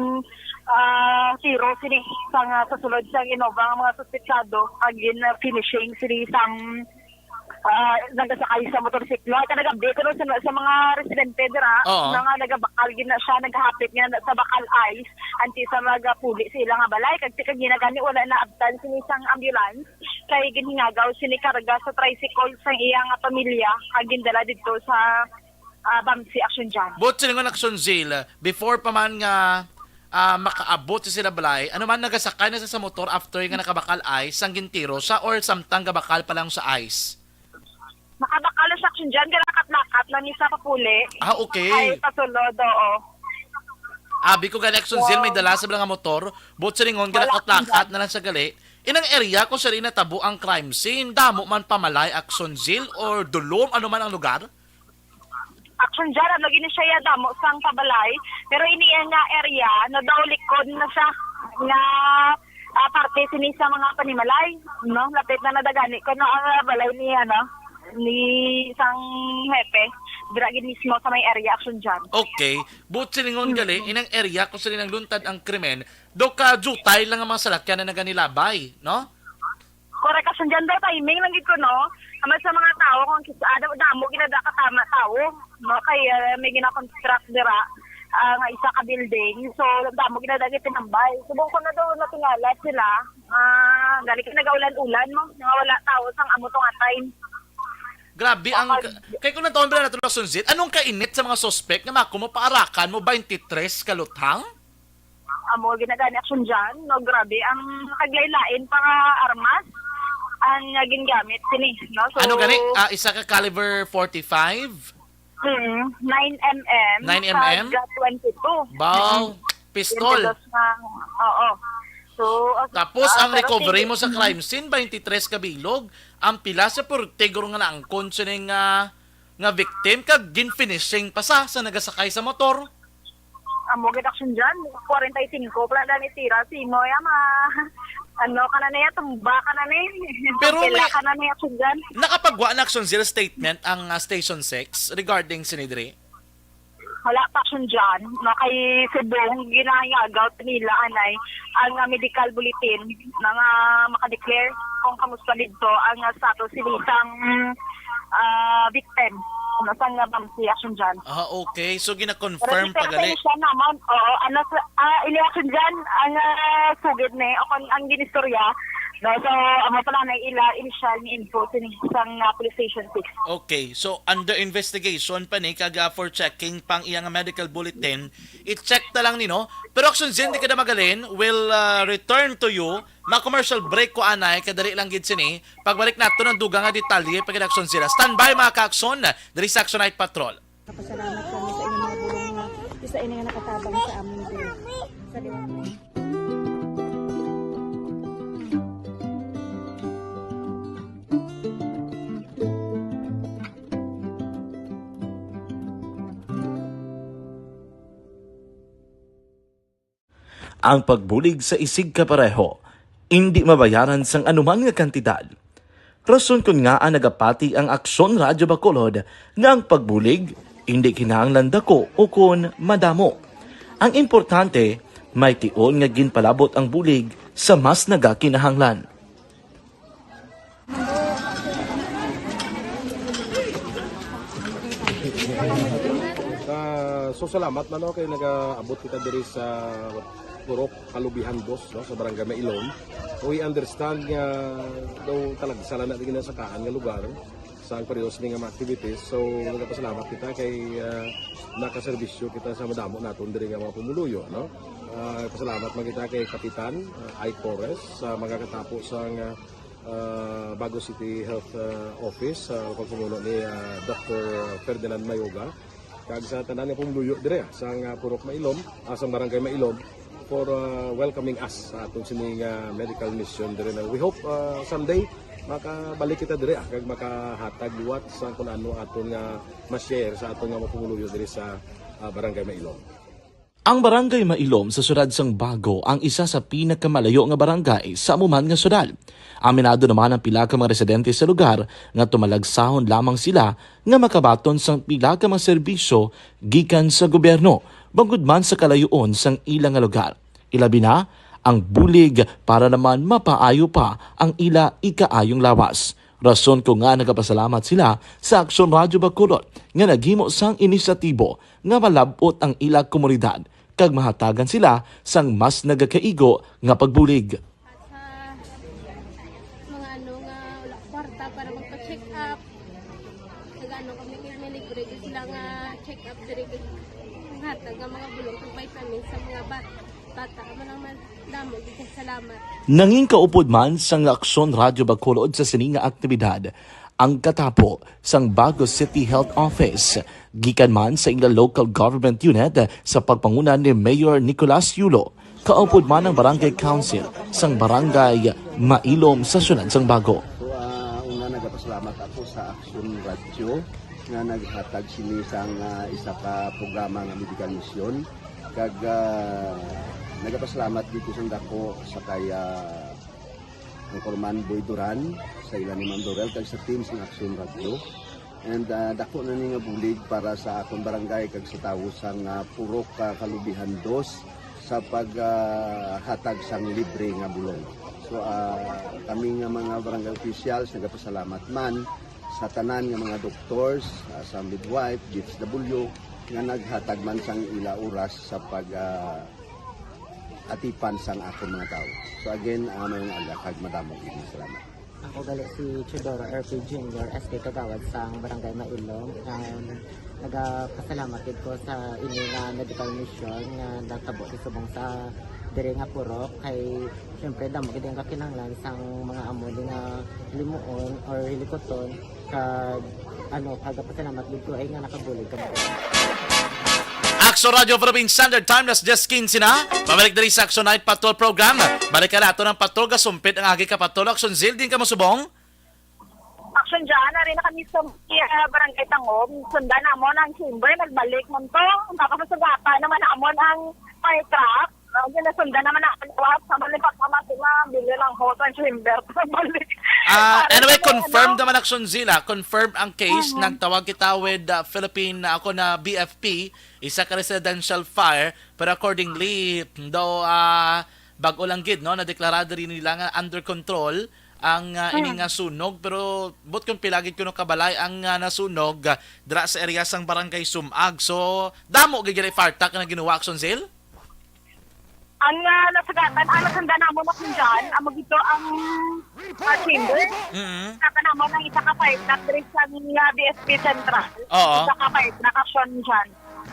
ah, tiro sini sa nga sa sulod sa Innova nga mga suspetsado, kag gin, ah, finishing sini sang, ah, nagasakay sa motorsiklo. Ay, kanagabi, pero sa, sa mga residente dira, Oo. nga nagabakal gid na siya, naghapit nga na sa bakal ice, anti sa magapuli sa ila nga balay. Kag, kag ginagani, wala na abtan sini sang ambulance. Kay ginhingagaw sini karga sa tricycle sang iya nga pamilya, kag gindala didto sa, ah, Bamsi, Action Jan. But silingon, Action Jan, before pa man nga, ah, makaabot sa sila balay, ano man, nagasakay na sa, sa motor after nga nakabakal ice sang gintiro sa, or samtang gabakal pa lang sa ice? Nakabakal na siya, Action Jan, galakat-lakat lang ni sa papuli. Ah, okay. Ay, pasulod, oo. Abi ko gani, Action Jan, may Wow. dala sa nga motor, but silingon, Wala, galakat-lakat Action Jan. na lang sa gali. Inang area kung saan natabo ang crime scene, damo man pamalay, Action Jan, or dulom, ano man ang lugar? Action Jan, ano gini siya, ya, damo sang pabalay, pero ini nga area, no, daw likod na siya nga, ah, parte sini sa mga panimalay, no? Lapit na nadagani ko na ang, ah, balay ni, ano, ni isang hepe, dira gid mismo sa may area, Action Jan. Okay. But silingon Mm. gali, inang area kung saan nagluntad ang krimen, do ka jutay lang ang mga salakyan na naganilabay, no? Correct, Action Jan, daw timing lang gid ko, no? Amat sa mga tao, kung kis-, ah, damo, damo ginada katama tao, no? Kay, ah, may gina-construct dira, ah, nga isa ka building. So, damo ginada gid tinambay. Subong ko na daw natingala sila. Ah, gali kay nagaulan-ulan, no? Nga wala tao sang amo to nga time. Grabe ang, Kapag ka-, kay kung natawon ba nato, Action Jan, anong kainit sa mga suspect nga mako mo paarakan mo twenty-three ka luthang? Amo, ginagani, Action Jan, no, grabe ang kaglain-lain pa nga armas ang, ah, gingamit sini, no? So, Ano gani? Ah, isa ka caliber forty-five? Mm, nine M M, Nine M M? kag twenty-two. Baw, Mm. pistol. Twenty-two nga, oo. So, ah, Tapos ah, ang pero recovery sige. mo sa Mm. crime scene, twenty-three ka bilog. Ang pila sa purtigor nga naangkon sining, ah, nga victim, kag gin-finishing pa sa, sa nagasakay sa motor. Amo gid, Action Jan, kwarenta y singko pala na ni tira, sino ya ma-, ano ka na niya, tumba ka na ni. Pero Pila may ka na ni, Action Jan. Nakapagwa na, Action Jan, statement ang, ah, Station six regarding sini diri? Wala pa, Action Jan, no, kay subong ginahingagaw nila anay ang, ah, medical bulletin na nga makadeclare kung kamusta didto ang, ah, status sini sang, ah, victim, no, sang, ah, Bamsi, Action Jan. Ah, okay. So, Pero gina-confirm pa gali. Siya naman, oo, ano, sa, ah, ini, Action Jan, ang, ah, sugid ni, o kung ang ginistorya, no, so, amo pala na ila, initial ni info sini sang, ah, Police Station six. Okay. So, under investigation pa ni, kag, ah, for checking pang iyang medical bulletin, i-check na lang ni, no? Pero, Action Jan, di ka na magalin, we'll, ah, return to you. Ma-commercial break ko anay, kadali lang gid sini. Pagbalik nato ng dugang nga detalye, pag-action sila. Standby, mga ka-action, diri sa Action Night Patrol. Kapasalamat kami sa inyong mga bulong nga isa ini nga nakatabang sa amon diri sa liwat. Ang pagbulig sa isigkapareho indi mabayaran sang anuman nga kantidad. Rason kon ngaa nagapati ang Aksyon Radyo Bacolod nga ang pagbulig indi kinahanglan daku ukon madamo. Ang importante, may tion nga ginpalabot ang bulig sa mas nagakinahanglan. Ah, so salamat man, no, kay nagaabot kita diri sa Purok Kalubihan Dos, no, sa Barangay Mailom. We understand nga daw talagsa lang na ginasakaan nga lugar sa ang periods ni nga mga activities. So nagapasalamat kita kay ah, nakaserbisyo kita sa madamo naton diri nga mga pumuluyo, no. Ah, pasalamat man kita kay Kapitan ah, Ike Torres sa magakatapo sa nga ah, Bago City Health ah, Office sa pagpamuno ni ah, Doctor Ferdinand Mayoga, kag sa tanan nga pumuluyo dire ah, sa nga Purok Mailom, ah, sa Barangay Mailom, for ah, welcoming us sa aton sini nga medical mission dire na. We hope ah, someday makabalik kita dire ah, kag makahatag liwat sa kung ano aton nga ma-share sa aton nga mga pumuluyo dire sa ah, Barangay Mailom. Ang Barangay Mailom sa siyudad sang Bago ang isa sa pinakamalayo nga barangay sa amo man nga siyudad. Aminado naman ang pila ka mga residente sa lugar nga tumalagsahon lamang sila nga makabaton sang pila ka mga serbisyo gikan sa gobyerno, bangod man sa kalayuon sang ila nga lugar. Ilabi na ang bulig para naman mapaayo pa ang ila ikaayong lawas. Rason ko nga nagapasalamat sila sa Aksyon Radyo Bacolod nga naghimo sang inisyatibo nga malab-ot ang ila komunidad kag mahatagan sila sang mas nagakaigo nga pagbulig. Sa mga ano nga wala kwarta para magpa-check up, nag-ano kami, may libre gyud sila nga check up diri, ang hatag nga mga bulong kag vitamins sa mga bata. Bata man ang man damo gyud kay salamat. Nangin kaupod man sang Aksyon Radyo Bacolod sa sini nga aktibidad ang katapo sang Bago City Health Office gikan man sa ila local government unit sa pagpanguna ni Mayor Nicolas Yulo, kaupod man ang Barangay Council sang Barangay Mailom sa siyudad sang Bago. So, ah, una nagapasalamat ako sa Aksyon Radyo nga naghatag sini sang ah, isa ka programa nga medical mission. Kag ah, nagapasalamat dito sa dako sa kay ah, Anchorman Boy Duran, sa ila ni Ma'am Dorel, kag sa team sang Aksyon Radyo. And ah, dako na ni nga bulig para sa akon barangay kag sa tawo sang ah, Purok ah, Kalubihan Dos sa paghatag sang libre nga bulong. So ah, kami nga mga barangay officials nagapasalamat man sa tanan nga mga doctors, ah, sa midwife, D S W, nga naghatag man sang ila oras sa pag ah, atipan sang akon mga tawo. So again, ah, maayong aga kag madamo gid nga salamat. Ako gali si Teodoro R P Junior, S K Kagawad sang Barangay Mailom. Um, nagapasalamat gid ko sa ini nga medical mission nga natabo sa subong sa diri nga purok kay syempre damo gid ang kakinahanglan sang mga amo ni nga limuon or hilikoton kag ano, nagapasalamat gid ko ay nga nakabulig kamo. Aksyon Radyo Philippine Standard Time, alas diyes quince na. Pabalik diri sa Aksyon Night Patrol Program. Balik ka nato ng patrol, gasumpit ang agi ka patrol. Aksyon Zil, din ka mo subong? Aksyon dyan, ari na kami sa uh, Barangay Tangom. Sundan namon ang chamber, nagbalik man to. Tapos masugatan naman namon ang fire truck. Ang ginasundan naman ang lawas, naman ni Papa Mati na, bili lang ho, sa chamber. Balik. Ah, Para anyway, sa may confirmed ano? Naman, Aksyon Zila. Confirmed ang case. Mhm. Nagtawag kita with uh, Philippine, uh, ako na B F P, isa ka residential fire. Pero accordingly, daw, ah, bag-o lang gid, no, nadeklarado rin nila nga under control ang ah, ini nga sunog. Pero but kung pila gid kuno kabalay ang ah, nasunog ah, dira sa area sang Barangay Sumag. So, damo gid gid fire truck nga ginawa, Aksyon Zil? Ang uh, nasagatan, ang nasanda namo na kung dyan, amo dito ang uh, chamber. Mm-hmm. Nasagatan namo ng isa ka fire truck diri sa uh, B S P Central. Oo. Isa ka fire truck, action dyan.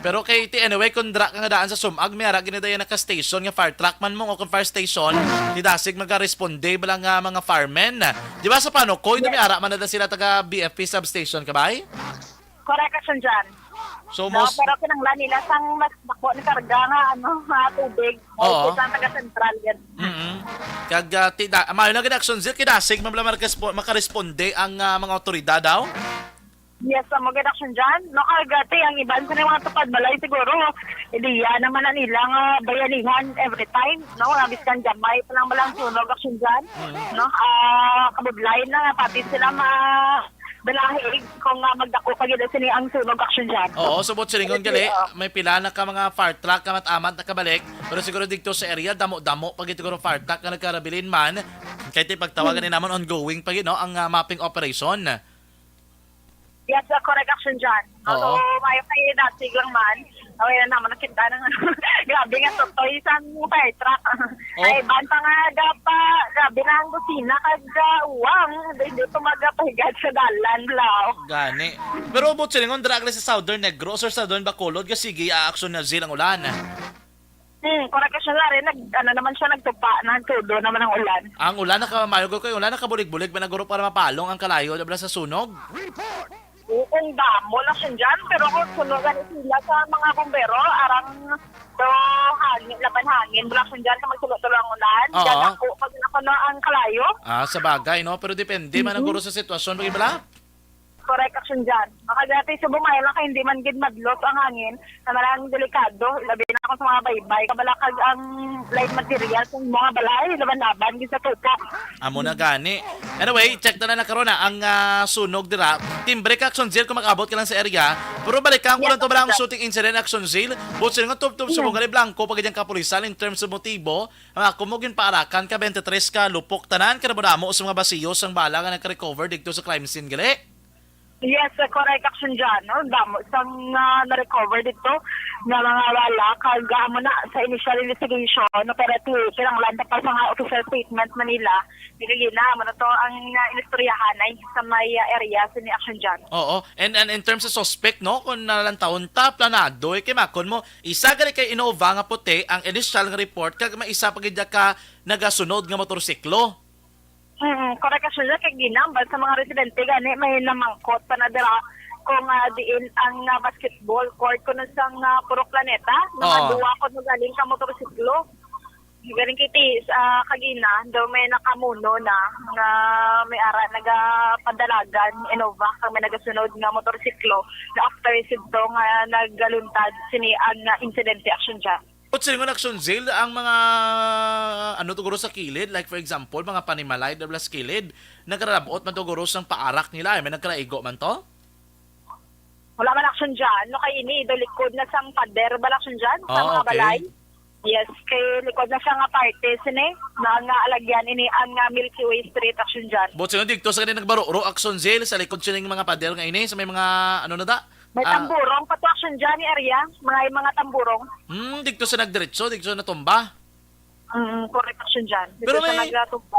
Pero kay ti anyway, kung dra ka nga daan sa Sumag, may ara ginadaya naka-station nga fire truck man mo o kung fire station, ti dasig magaresponde bala nga mga firemen. Di ba sa Panukoy, yes. May ara man na sila taga B F P substation, kabay? Correct, action dyan. So, no, most pero kinahanglan nila sang mas dako ni karga nga, ano, nga tubig. Oo. Kaysa ang taga Central, yan. Mm-mm. Kag, ah, ti-, da-, maayo lang gid, Action Zil, kay dasig man bala makarespo-, makaresponde ang, ah, mga awtoridad daw? Yes, amo gid, Action Jan. No, kag, ah, ti, ang iban sa mga tupad balay siguro, ideya naman na nila nga bayanihan every time, no? Nga biskan gamay pa lang bala ang sunog, Action Jan. Mm. No? Ah, kabudlay na nga pati sila ma-, balahig kung, ah, magdako pa gid sini ang sunog, Action Jan. Oo, subot silingon gali, oo, may pila na ka mga fire truck nga amat-amat nakabalik, pero siguro dito sa area, damo-damo pa gid siguro fire truck nga nagkarabilin man. Kay ti pagtawagan Hmm. ni namon, ongoing pa gid, no, ang, ah, mapping operation. Yes, ah, correct, Action Jan. Oo. Although, may, may dasig lang man. Okay na naman, nakita na nga. Grabe nga, totoy sa fire truck. Oh. Ay, ban pa nga, gapa, grabe na ang busina, kag, ah, uwang, hindi, hindi pa magapahigad sa dalan, blaw. Gani. Pero, buot silingon, dira gali sa Southern Negros or Southern Bacolod, nga sige, aaksyon na Zil ang ulan. Hmm, correct, Action Jan, nag, ano naman siya, nagtupa, nagtudo naman ang ulan. Ang ulan, nakamayo ko, ulan, nakabulig-bulig, man, naguro para mapalong ang kalayo, diba, sa sunog? Oo, ang damo lang siya dyan, pero kung sunugan sila sa mga bumbero, arang do hangin, laban hangin, wala siya dyan, kung magtulo-tulo ang ulan, Oo. Dyan ako, pag ako na ang kalayo. Ah, sa bagay, no? Pero depende man ang Mhm. guro sa sitwasyon, pag ibala? Correct, Action Jan. Makagati sa bumay lang kay hindi man gid madlot ang hangin, na malang delikado, labi na kung sa mga baybay, kabalakag ang light material sa mga balay, laban-laban gid sa tupo. Amo na gani. Anyway, check na lang na karon na ang, ah, sunog dira. Timbre ka, Action Zil, kung mag-abot ka lang sa area. Pero balikan ko Yes, lang to ba lang ang Action Jan. Shooting incident, Action Zil? Buot silingon tubtob sa Yes. Bungari Blanco, pag ang kapulisan in terms of motibo, ang ako mo ginpaarakan ka twenty-three ka lupok tanan, ka damo-damo sa mga basiyo sang bala nga nagka-recover dito sa crime scene, gali? Yes, uh, correct, Action Jan, no? Damo sang, ah, na-recover dito nga mga bala, kag, ah, amo na sa initial investigation, no? Pero ti-, kinahanglan pa sa nga official statement man nila, di kagina, amo na to ang, ah, inistoryahanay sa may, ah, area sa ni Action Jan. Oo. And, and in terms of suspect, no, kung nalantawon ta, planado, eh, kay makon mo, isa gali kay Innova nga puti ang initial nga report, kag may isa pa gid ka nagasunod nga motorsiklo. Mm, correct, Action Jan, kay ginambal sa mga residente gani may namangkot pa na dira kung, ah, diin ang, ah, basketball court kuno sang, ah, Purok Planeta. Mga Oo. Duwa kuno galing ka motorsiklo. Galing kay ti-, ah, kagina, daw may nakamuno na nga may ara nagapadalagan, Innova, kag may nagasunod nga motorsiklo na after sidto nga nagaluntad sini ang, ah, insidente, Action Jan. Buot silingon, Action Zil, ang mga, ano to guro sa kilid, like for example, mga panimalay, dira sa kilid, nagarabot man to guro sang paarak nila, eh, may nagkaraigo man to? Wala man, Action Jan, no, kay ini, do likod na sang pader ba, Action Jan, sa Ah, mga okay. balay. Yes, kay likod na siya nga parte, sini, na nga alagyan ini ang, ah, Milky Way Street, Action Jan. Buot silingon, dito sa ganing nagbaruro, Action Zil, sa likod sining mga pader nga ini, sa may mga, ano na da? May Ah. tamburong pa to, Action Jan, ni area. Mga, mga tamburong. Hmm, dito sa nagdiretso, dito sa natumba. Mm, correct, Action Jan. Dito Pero sa may, nagtumba.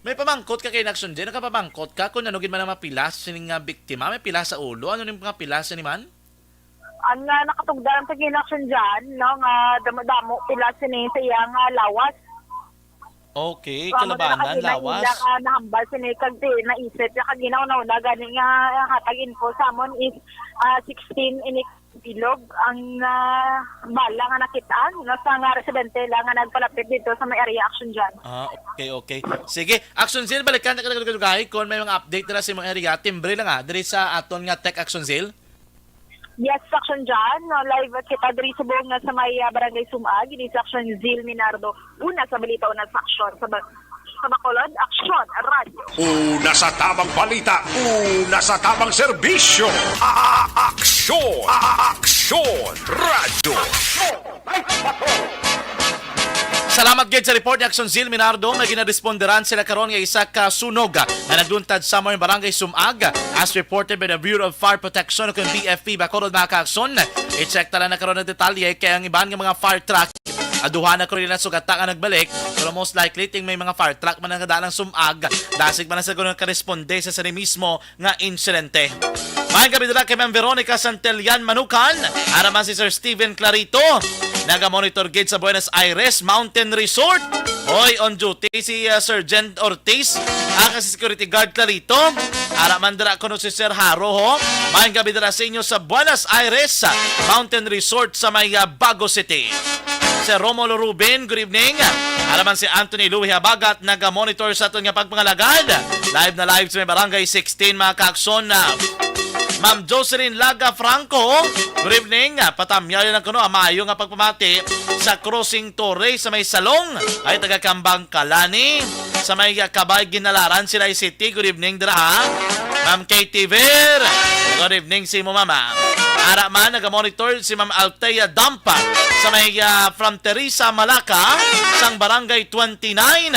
may pamangkot ka kay Action Jan? Nakapamangkot ka kung ano gid man ang mapilas sining nga biktima? May pilas sa ulo? Ano ning mga pilas ni man? Ang, ah, nakatugda lang sa Action Jan, no, nga damo-damo pilas sini sa iya nga lawas. Okay, So, amo na kalabanan, kagaina lawas. Ila nga nahambal sini kag ti-, naisip niya kag ginauna-una gani nga hatag info sa amon is, ah, sixteen ini bilog ang, ah, bala nga nakit-an, no, sa nga residente lang nga nagpalapit dito sa may area, Action Jan. Ah, okay, okay. Sige, Action Zil, balikan ta ka dugay kung may mga update dira sa imong area. Timbre lang, ah, diri sa aton nga Tech, Action Zil. Yes, Action Jan. No, live kita diri subong nga sa may, ah, Barangay Sumag. Ini si Action Zil Minardo. Una sa balita, una sa aksyon. Sa ba-, sa Bacolod, Aksyon, Radyo. Una sa tamang balita, una sa tamang serbisyo. A-, a-, aksyon, a-, a-, aksyon, Radyo. Salamat gid sa report ni Action Zil Minardo. May ginaresponderan sila karon nga isa ka sunog nga nagluntad sa may Barangay Sumag. As reported by the Bureau of Fire Protection o kung B F P Bacolod, mga kaakson. I-check ta lang na karon ang detalye kay ang iban nga mga fire truck, aduha na karon nila sugata nga nagbalik, pero most likely ting may mga fire truck man ang nagdala ng Sumag. Dasig man na sa ganun karesponde sa sini mismo nga insidente. Maayong gabi dira kay Ma'am Veronica Santillan Manukan, ara man si Sir Steven Clarito. Naga-monitor gid sa Buenos Aires Mountain Resort. Hoy, on duty si, ah, Sergeant Ortiz, aka si security guard Clarito. Ara man dira kuno si Sir Haro, ho. Maayong gabi dira sa inyo sa Buenos Aires, ah, Mountain Resort sa may, ah, Bago City. Sir Romulo Rubin, good evening. Ara man si Anthony Louis Habagat, naga-monitor sa aton nga pagpangalagad. Live na live sa may Barangay sixteen, mga kaakson, ah, Ma'am Jocelyn Laga Franco, good evening. Ah, patamyaw lang kuno ang maayo nga pagpamati sa Crossing Torre sa may Salong. Ay, taga Kambang Kalani. Sa may Kabay, Ginalaran, Silay City. Good evening dira, ha? Ma'am Katie Ver. Good evening sa imo, mama. Ara man, naga-monitor si Ma'am Althea Dampa sa may, ah, Fronteriza, Malacca, sang Barangay twenty-nine.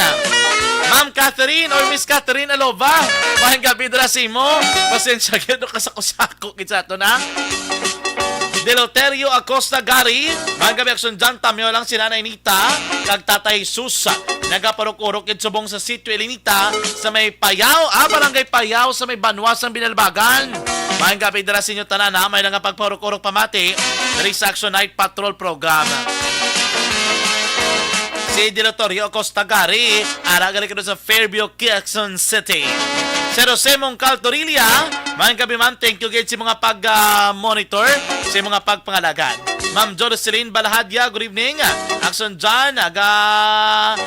Ma'am Catherine or Miss Catherine Alova, maayong gabi dira sa imo. Pasensya gyud, no, kasako-sako gid sa aton, ha? Deloterio Acosta Gari, maayong gabi, aksyon dyan, tamyo lang si Nanay Nita, kag Tatay Sus. Nagaparok-urok gid subong sa Sitio Elinita, sa may Payao, ah, Barangay Payao, sa may Banwa sang Binalbagan. Maayong gabi dira sa inyo tanan, ha? May nga pagparok-urok pamati diri sa Action Night Patrol Program. Si Delotorio Costa Gari, ara gali kuno sa Fairview, Quezon City. Sir Jose Mongcal Torilla, maayong gabi man, thank you gid sa mga pag, ah, monitor, sa mga pagpangalagad. Ma'am Jocelyn Balahadya, good evening. Action John, aga,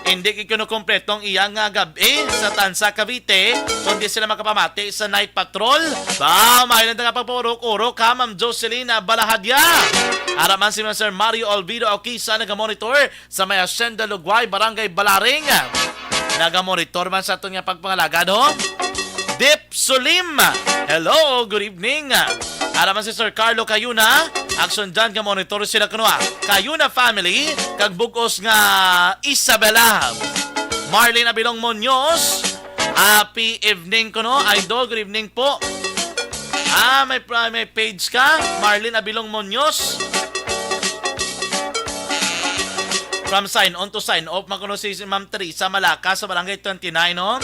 hindi gid kuno kompleto ang iya nga gab-i sa Tansa, Cavite, kundi sila makapamati sa night patrol. Ba, may lang nga pagpaurok-urok, ha, Ma'am Jocelyn Balahadya. Ara man si Sir Mario Olvido Aukisa, naga-monitor sa may Hacienda Lugway, Barangay Balaring. Naga-monitor man sa aton nga pagpangalagad, ho. Dip Sulim, hello, good evening. Ara man si Sir Carlo Cayuna, action dyan nga monitor sila kuno, ah. Cayuna family, kag bugos nga Isabela. Marlene Abilong Muñoz, happy evening kuno, idol, good evening po. Ah, may, may page ka, Marlene Abilong Muñoz. From sign on to sign off, makuno si, si Ma'am Teresa Malaka sa Barangay twenty-nine, no?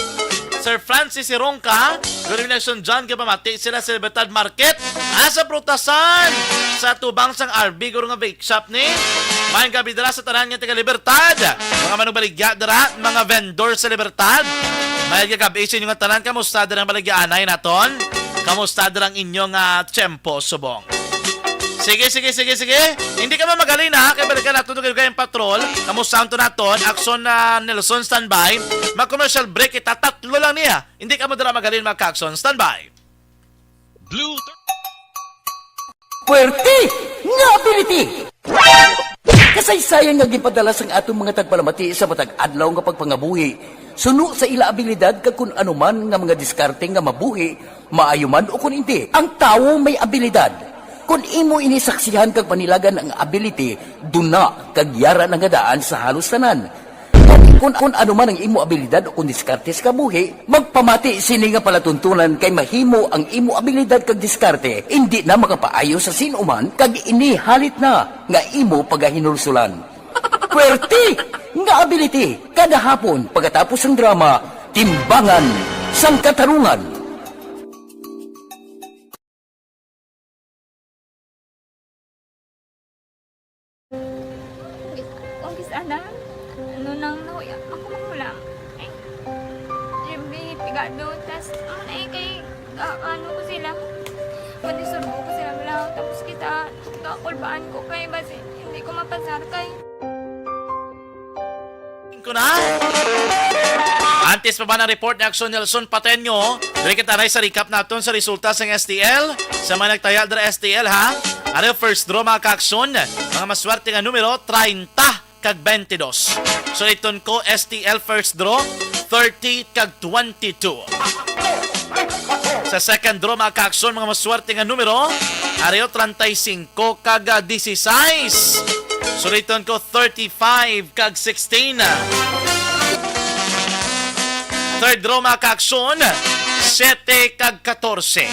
Sir Francis Irongca, good evening, John, kapamati sila sa Libertad Market. Ah, sa prutasan, sa tubang sang R B, guro nga bake shop ni. Maayong gabi dira sa tanan nga taga Libertad. Mga manubaligya dira, mga vendor sa Libertad. Maayong gabi sa inyo nga tanan. Kamusta dira ang baligyaanay naton? Kamusta dira ang inyong, ah, tiyempo subong? Sige, sige, sige, sige. Hindi ka man magalin, ha? Kay balikan naton ang Dugay-Dugay nga Patrol. Kamusta ang to naton? Action na Nelson, standby. Mag-commercial break kita. Tatlo lang niya. Hindi ka mo dala magalin, mga ka-action. Standby. Blue. Puwerte nga ability! Kasaysayan nga ginpadala sang atong mga tagpalamati sa matag adlaw nga pagpangabuhi, suno sa ila abilidad kag kun ano man nga mga diskarte nga mabuhi, maayo man o kun indi. Ang tawo may abilidad. Kun imo ini saksihan kag panilagan ang ability, duna kag yara na nga daan sa halos tanan. Kun, kun ano man ang imo abilidad o kun diskarte sa kabuhi, magpamati sini nga palatuntunan kay mahimo ang imo abilidad kag diskarte indi na makapaayo sa sin-o man kag ini halit na nga imo pagahinulsulan. Puwerte nga ability kada hapon pagkatapos sang drama, Timbangan sang Katarungan. Umpisa na, ano nang nahuya, makumakulang. Ay, Jimmy, pigado, tas, ano na eh, kay, ah, ano ko sila, madisturbo ko sila, wala, tapos kita, kakulbaan ko, kay basi, hindi ko mapasar, kay. Ko na. Antes pa ba ng report ni Action Nelson Pateño, diri kita na sa recap naton sa resulta sa S T L. Sa mga nagtaya dira S T L, ha. Ano yung first draw, mga ka-action? Mga maswerte nga numero, treinta kag twenty-dos. So, iton ko, S T L first draw, thirty kag twenty-two. Sa second draw, mga ka-action, mga maswerte nga numero, areo treinta y cinco kag dieciséis. Suliton ko, thirty-five kag sixteen. Third draw, mga ka-action, siete kag catorce.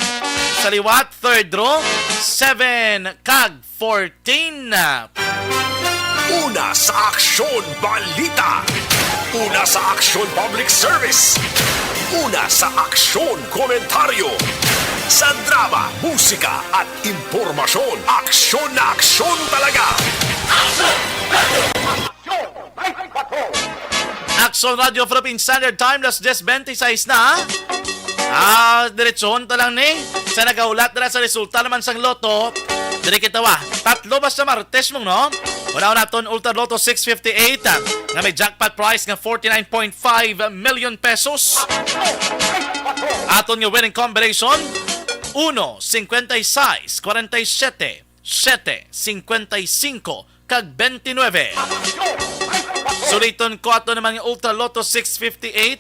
Sa liwat, third draw, seven kag fourteen. Una sa Aksyon Balita. Una sa Aksyon Public Service. Una sa Aksyon Komentaryo. Sa drama, musika at impormasyon, aksyon na aksyon talaga. Aksyon Radio Philippine Standard Time, las diyes bente seis na. Ah, diretsohon ta lang ni. Sa nagahulat dira sa resulta naman sang Lotto, diri kita wa. Tatlo ba sa Martes mong, no? Una-una naton Ultra Lotto six fifty-eight, ah, nga may jackpot price nga forty-nine point five million pesos. Aton nga winning combination, uno, cincuenta y seis, cuarenta y siete, siete, cincuenta y cinco, kag veintinueve. Suliton ko ato naman nga Ultra Lotto six fifty-eight.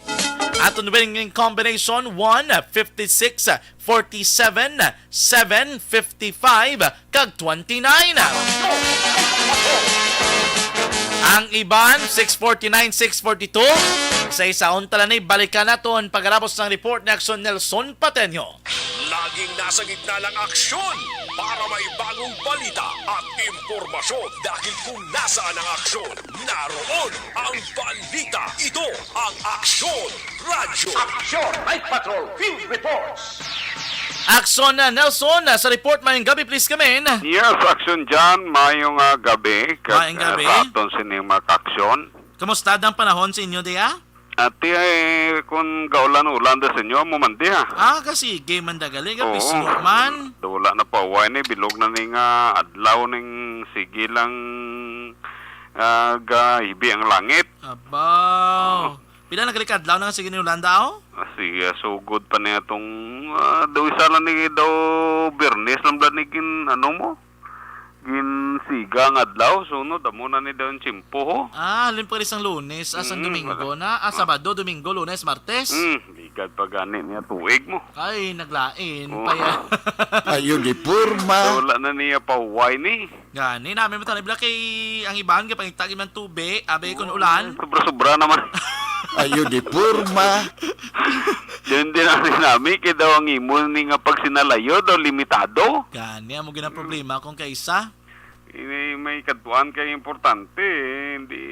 Aton winning combination, one, fifty-six, forty-seven, seven, fifty-five, kag twenty-nine. Ang iban, six forty-nine, six forty-two. Sa isaon tala ni, balikan naton pagkatapos ng report ni Aksyon Nelson Patenyo. Laging nasa gitna ng aksyon para may bagong balita at impormasyon, dahil kung nasaan ang aksyon, naroon ang balita. Ito ang Aksyon Radyo. Aksyon Night Patrol Field Reports. Aksyon, uh, Nelson, uh, sa report, mayong gabi, please come in. Yes, Aksyon John, mayong, uh, gabi. Kag, Mayong uh, gabi. Sa aton sining mga kaaksyon. Kumusta ang panahon sa inyo diya? Ati ay kung gaulan-ulan da sa inyo, mo man di, ha? Ah, kasi gay man dagali, Oo. Gapismo man. Wala na pa, why ni, bilog na ni nga adlaw ning sige lang, ah, gahibi ang langit. Abaw. Oo. Pila na gali ka adlaw na nga sige ni Yolanda, oh? Ah, sige, sugod pa niya tong, ah, daw isa lang ni, daw Biyernes lang ba ni gin, ano mo? Ginsiga nga adlaw, sunod, amo na ni daw ang tiyempo, ho. Ah, halin pa rin sang Lunes, ah, sang Mm, Domingo wala. na. Ah, Ah. Sabado, Domingo, Lunes, Martes. Mm, ligad pa gani niya tuig mo. Ay, naglain. Oh. Pa yan. Ay, uniforma. So, wala na niya pa huway ni. Gani, namin mo tanibla kay ang iban, kapag itagi man tubi, abe kun Oo, ulan. Sobra-sobra naman. Ay, uniforma. Yun din ang nami, kay daw ang imo ni nga pagsinalayo daw limitado. Gani, amo gina problema kung kaisa. Ini may kadtuan kay importante, eh. Hindi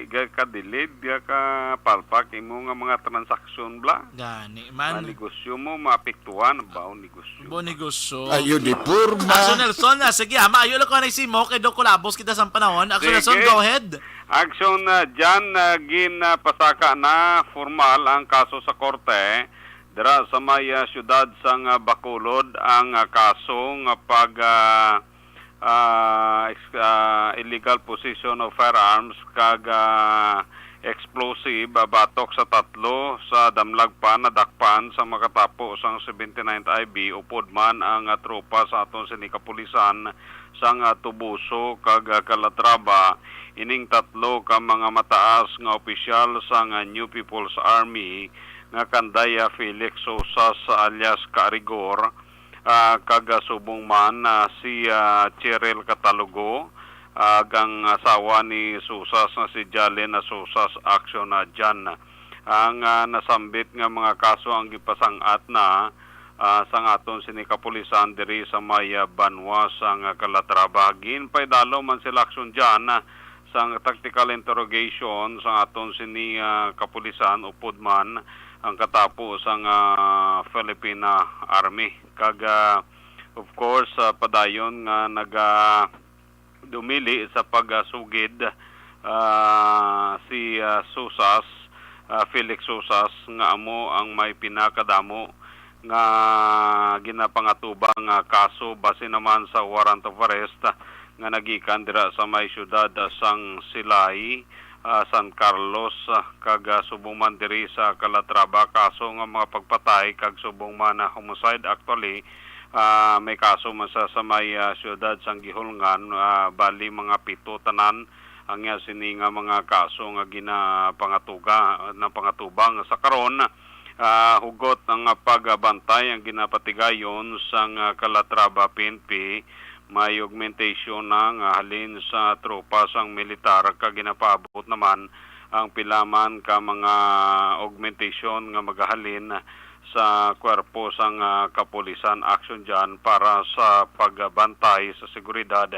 ga ka-delete, ga ka palpak imo nga mga transaksyon bla. Gani man. Mga negosyo mo, maapektuhan, baw negosyo. Bo negosyo. Ay, uniforma. Action Nelson, ah, sige, ah, maayo lang ko na isimo kay Doc Kulabos kita sa panahon. Action Sige. Nelson, go ahead. Action, ah, Jan, ah, ginapasaka na formal ang kaso sa korte. Dira sa may, ah, siyudad sang, ah, Bacolod ang, ah, kaso nga pag, ah, ah, ex-, ah, illegal possession of firearms kag, ah, explosive, ah, batok sa tatlo sa Damlag pa nadakpan sa makatapo sang seventy-ninth I B. Upod man ang, ah, tropa sa aton sini kapulisan sang, ah, Toboso kag, ah, Calatrava, ining tatlo ka mga mataas nga opisyal sang, ah, New People's Army nga kanday, ah, Felix Sosas alias Ka Rigor, ah, kag, ah, subong man, ah, si, ah, Cheryl Catalogo, ah, kag ang asawa ni Sosas nga si Jalen, ah, Sosas Action, ah, Jan. Ang, ah, nasambit nga mga kaso ang gipasang-at na, ah, sang aton sini kapulisan diri sa may, ah, banwa sang, ah, Calatrava. Ginpaidalo man sila, Action Jan, ah, sang tactical interrogation sang aton sini, ah, kapulisan upod man ang katapo sang, ah, Philippine, ah, Army. Kag, ah, of course, ah, padayon nga naga-, dumili sa pagasugid, ah, si, ah, Sosas, ah, Felix Sosas, nga amo ang may pinakadamo nga ginapangatubang nga kaso base naman sa warrant of arrest nga nagikan dira sa may siyudad sang Silay, ah, San Carlos, ah, kag, ah, subong man diri sa Calatrava, kaso nga mga pagpatay kag subong man, ah, homicide. Actually, ah, may kaso man sa, sa may, ah, siyudad sang Guihulngan, ah, bali mga pito tanan ang, ah, sini nga mga kaso nga ginapangatuga, napangatubang sa karon. Ah, hugot ang, ah, pagbantay ang ginapatigayon sang, ah, Calatrava P N P. May augmentation na nga halin sa tropa sang militar, kag ginapaabot naman ang pila man ka mga augmentation nga magahalin sa kwerpo sang, ah, kapulisan, Action Jan, para sa pagbantay sa seguridad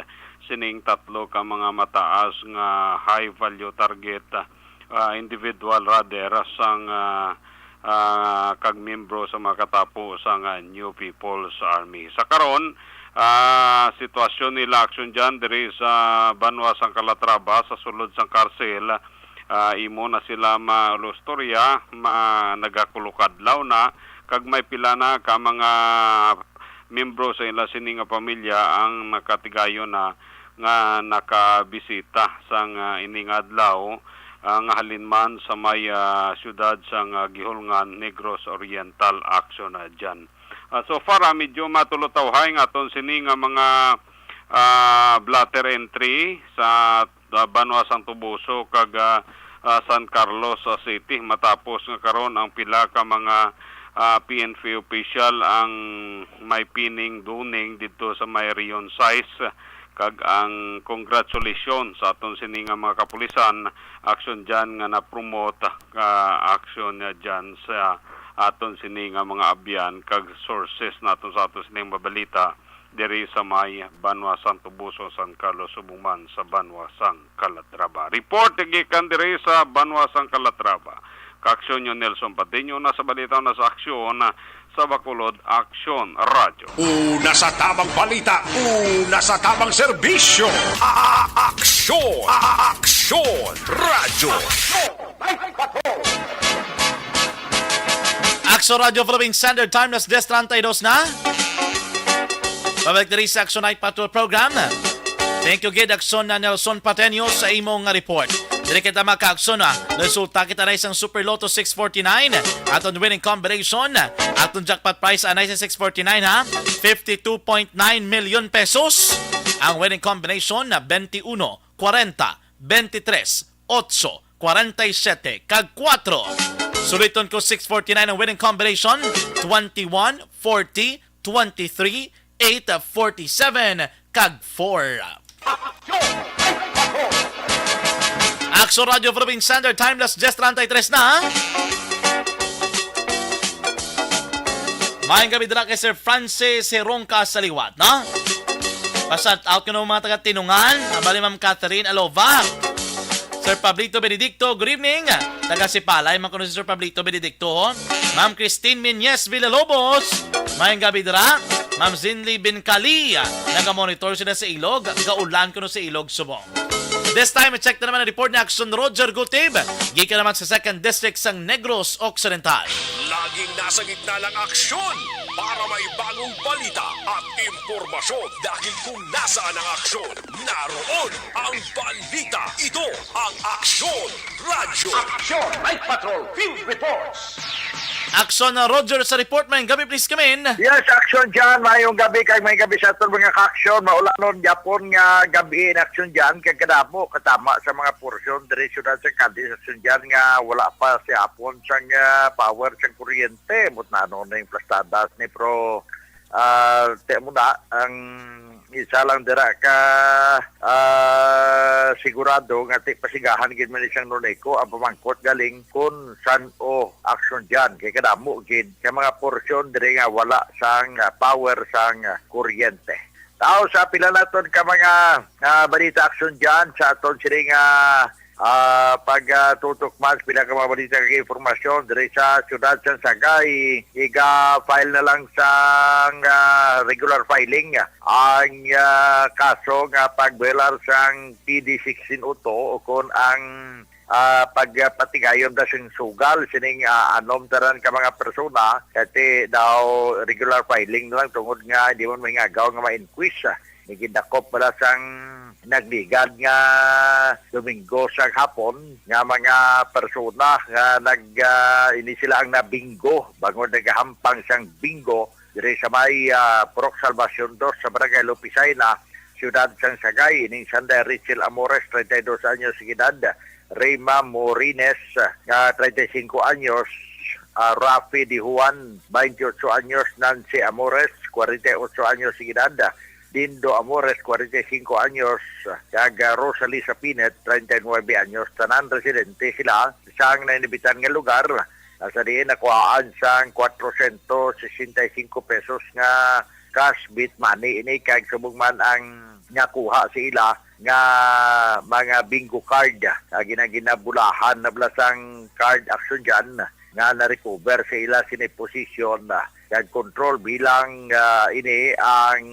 sining tatlo ka mga mataas nga high value target, ah, individual rather, sang, ah, ah, kag miyembro sa mga katapo sang, ah, New People's Army. Sa karon, ah, sitwasyon nila, Action Jan, diri sa banwa sang Calatrava, sa sulod sang karsil, ah, imo na sila malustorya, ma-, nagakulokadlaw na, kag may pila na ka mga miyembro sa ila sini nga pamilya ang nakatigayon na nga nakabisita sang, ah, ini nga adlaw, ah, nga halin man sa may, ah, siyudad sang, ah, Guihulngan, Negros Oriental, Action, ah, Jan. Ah, so far, ah, medyo matulotawhay nga aton sini nga mga, ah, blotter entry sa, ah, banwa sang Toboso kag, ah, ah, San Carlos, ah, City, matapos nga karon ang pila ka mga, ah, P N P official ang may pining duning didto sa may Rion sais, kag ang congratulations sa aton sini nga mga kapulisan, Action Jan, nga na-promote ka Action Jan sa aton sini nga mga abyan kag sources naton sa aton sining mabalita diri sa may banwa sang Toboso, San Carlos, subong man sa banwa sang Calatrava. Report gikan diri sa banwa sang Calatrava. Kaaksyon nyo Nelson Patiño, na sa balita na sa aksyon sa Bacolod Action Radio. Una sa tamang balita, una sa tamang serbisyo. A-, a-, aksyon, a-, a-, aksyon, radyo. Aksyon Radyo Philippine Standard Time, alas diyes treinta y dos na. Pabalik diri sa Aksyon Night Patrol Program. Thank you gid, Aksyon na Nelson Pateño, sa imong nga report. Diri kita makaaksyon, ha. Resulta kita na isang Super Lotto six forty-nine. Aton winning combination, aton jackpot prize, anay sa six forty-nine, ha. Fifty-two point nine million pesos. Ang winning combination na twenty-one, forty, twenty-three, eight, forty-seven, kag four. Suliton ko, six forty-nine ang winning combination, twenty-one, forty, twenty-three, eight, forty-seven, kag four. Aksyon Radyo Philippine Standard Time, alas diyes treinta y tres na. Maayong gabi dira kay Sir Francis Herongca sa liwat, no? Pa-shout out ko ng mga taga Tinungan, abali Ma'am Catherine Alova. Sir Pablito Benedicto, good evening. Taga Sipalay man kuno si Sir Pablito Benedicto, ho. Ma'am Christine Minyes Villalobos, maayong gabi dira. Ma'am Zinli Bincali, naga-monitor sila sa Ilog, gaulan kuno sa Ilog, subong. This time, i-check na naman ang report ni Aksyon Roger Gutib, gikan naman sa Second District sang Negros Occidental. Laging nasa gitna ng aksyon para may bagong balita at impormasyon, dahil kung nasaan ang aksyon, naroon ang balita. Ito ang Aksyon Radyo. Aksyon Night Patrol Field Reports. Aksyon na Roger sa report. Maayong gabi, please come in. Yes, Aksyon Jan. Maayong gabi kag maayong gabi sa aton mga ka-aksyon. Maulanon gyapon nga gabi in Aksyon Jan. Kag kadamo katama sa mga porsyon diri siyudad sa Cadiz, Aksyon Jan, nga wala pa sa hapon sang, ah, power sang kuryente. Mutnanon ning plastadas ni Pro, ah, te mo na ang isa lang dira ka, ah, sigurado nga ti pasigahan gid man ni sang Noneco ang pamangkot galing kun san-o Aksyon Jan, kay kadamo gid nga mga porsyon diri nga wala sang, ah, power sang, ah, kuryente. Tao sa pila naton ka mga, ah, balita Aksyon Jan sa aton sini nga, ah, pag, ah, tutok man sa pila ka mga balita kag impormasyon diri sa siyudad sang Sagay, iga-file na lang sang, ah, regular filing ang, ah, kaso nga pag-violar sang P D sixteen oh two, o kon ang, ah, pagpatigayon ta sing sugal sining, ah, anom tanan ka mga persona, kati daw regular filing na lang tungod nga hindi man may ngagaw nga ma-inquest, ah. Ni gindakop bala sang nagligad nga Domingo sa hapon nga mga persona nga nag, ah, ini sila ang nabingo bangod nagahampang sang bingo diri sa may, ah, Purok Salvacion dos sa Barangay Lupisay na siyudad sang Sagay, ining Sanday Richel Amores, treinta y dos anyos edad, Reyma Morines, nga treinta y cinco anyos, ah, Rafi Di Juan, veintiocho anyos, Nancy Amores, cuarenta y ocho anyos edad, Dindo Amores, cuarenta y cinco anyos, kag, ah, Rosalie Sapinet, treinta y nueve anyos. Tanan residente sila sang nainibitan nga lugar, ah, sa diin nakuhaan sang cuatrocientos sesenta y cinco pesos nga cash beat money ini, kag subong man ang nakuha sa ila nga mga bingo card, ah, gina-, ginabulahan na bala sang card Action Jan, nga na-recover sa ila sini posisyon, ah, kag control bilang, ah, ini ang,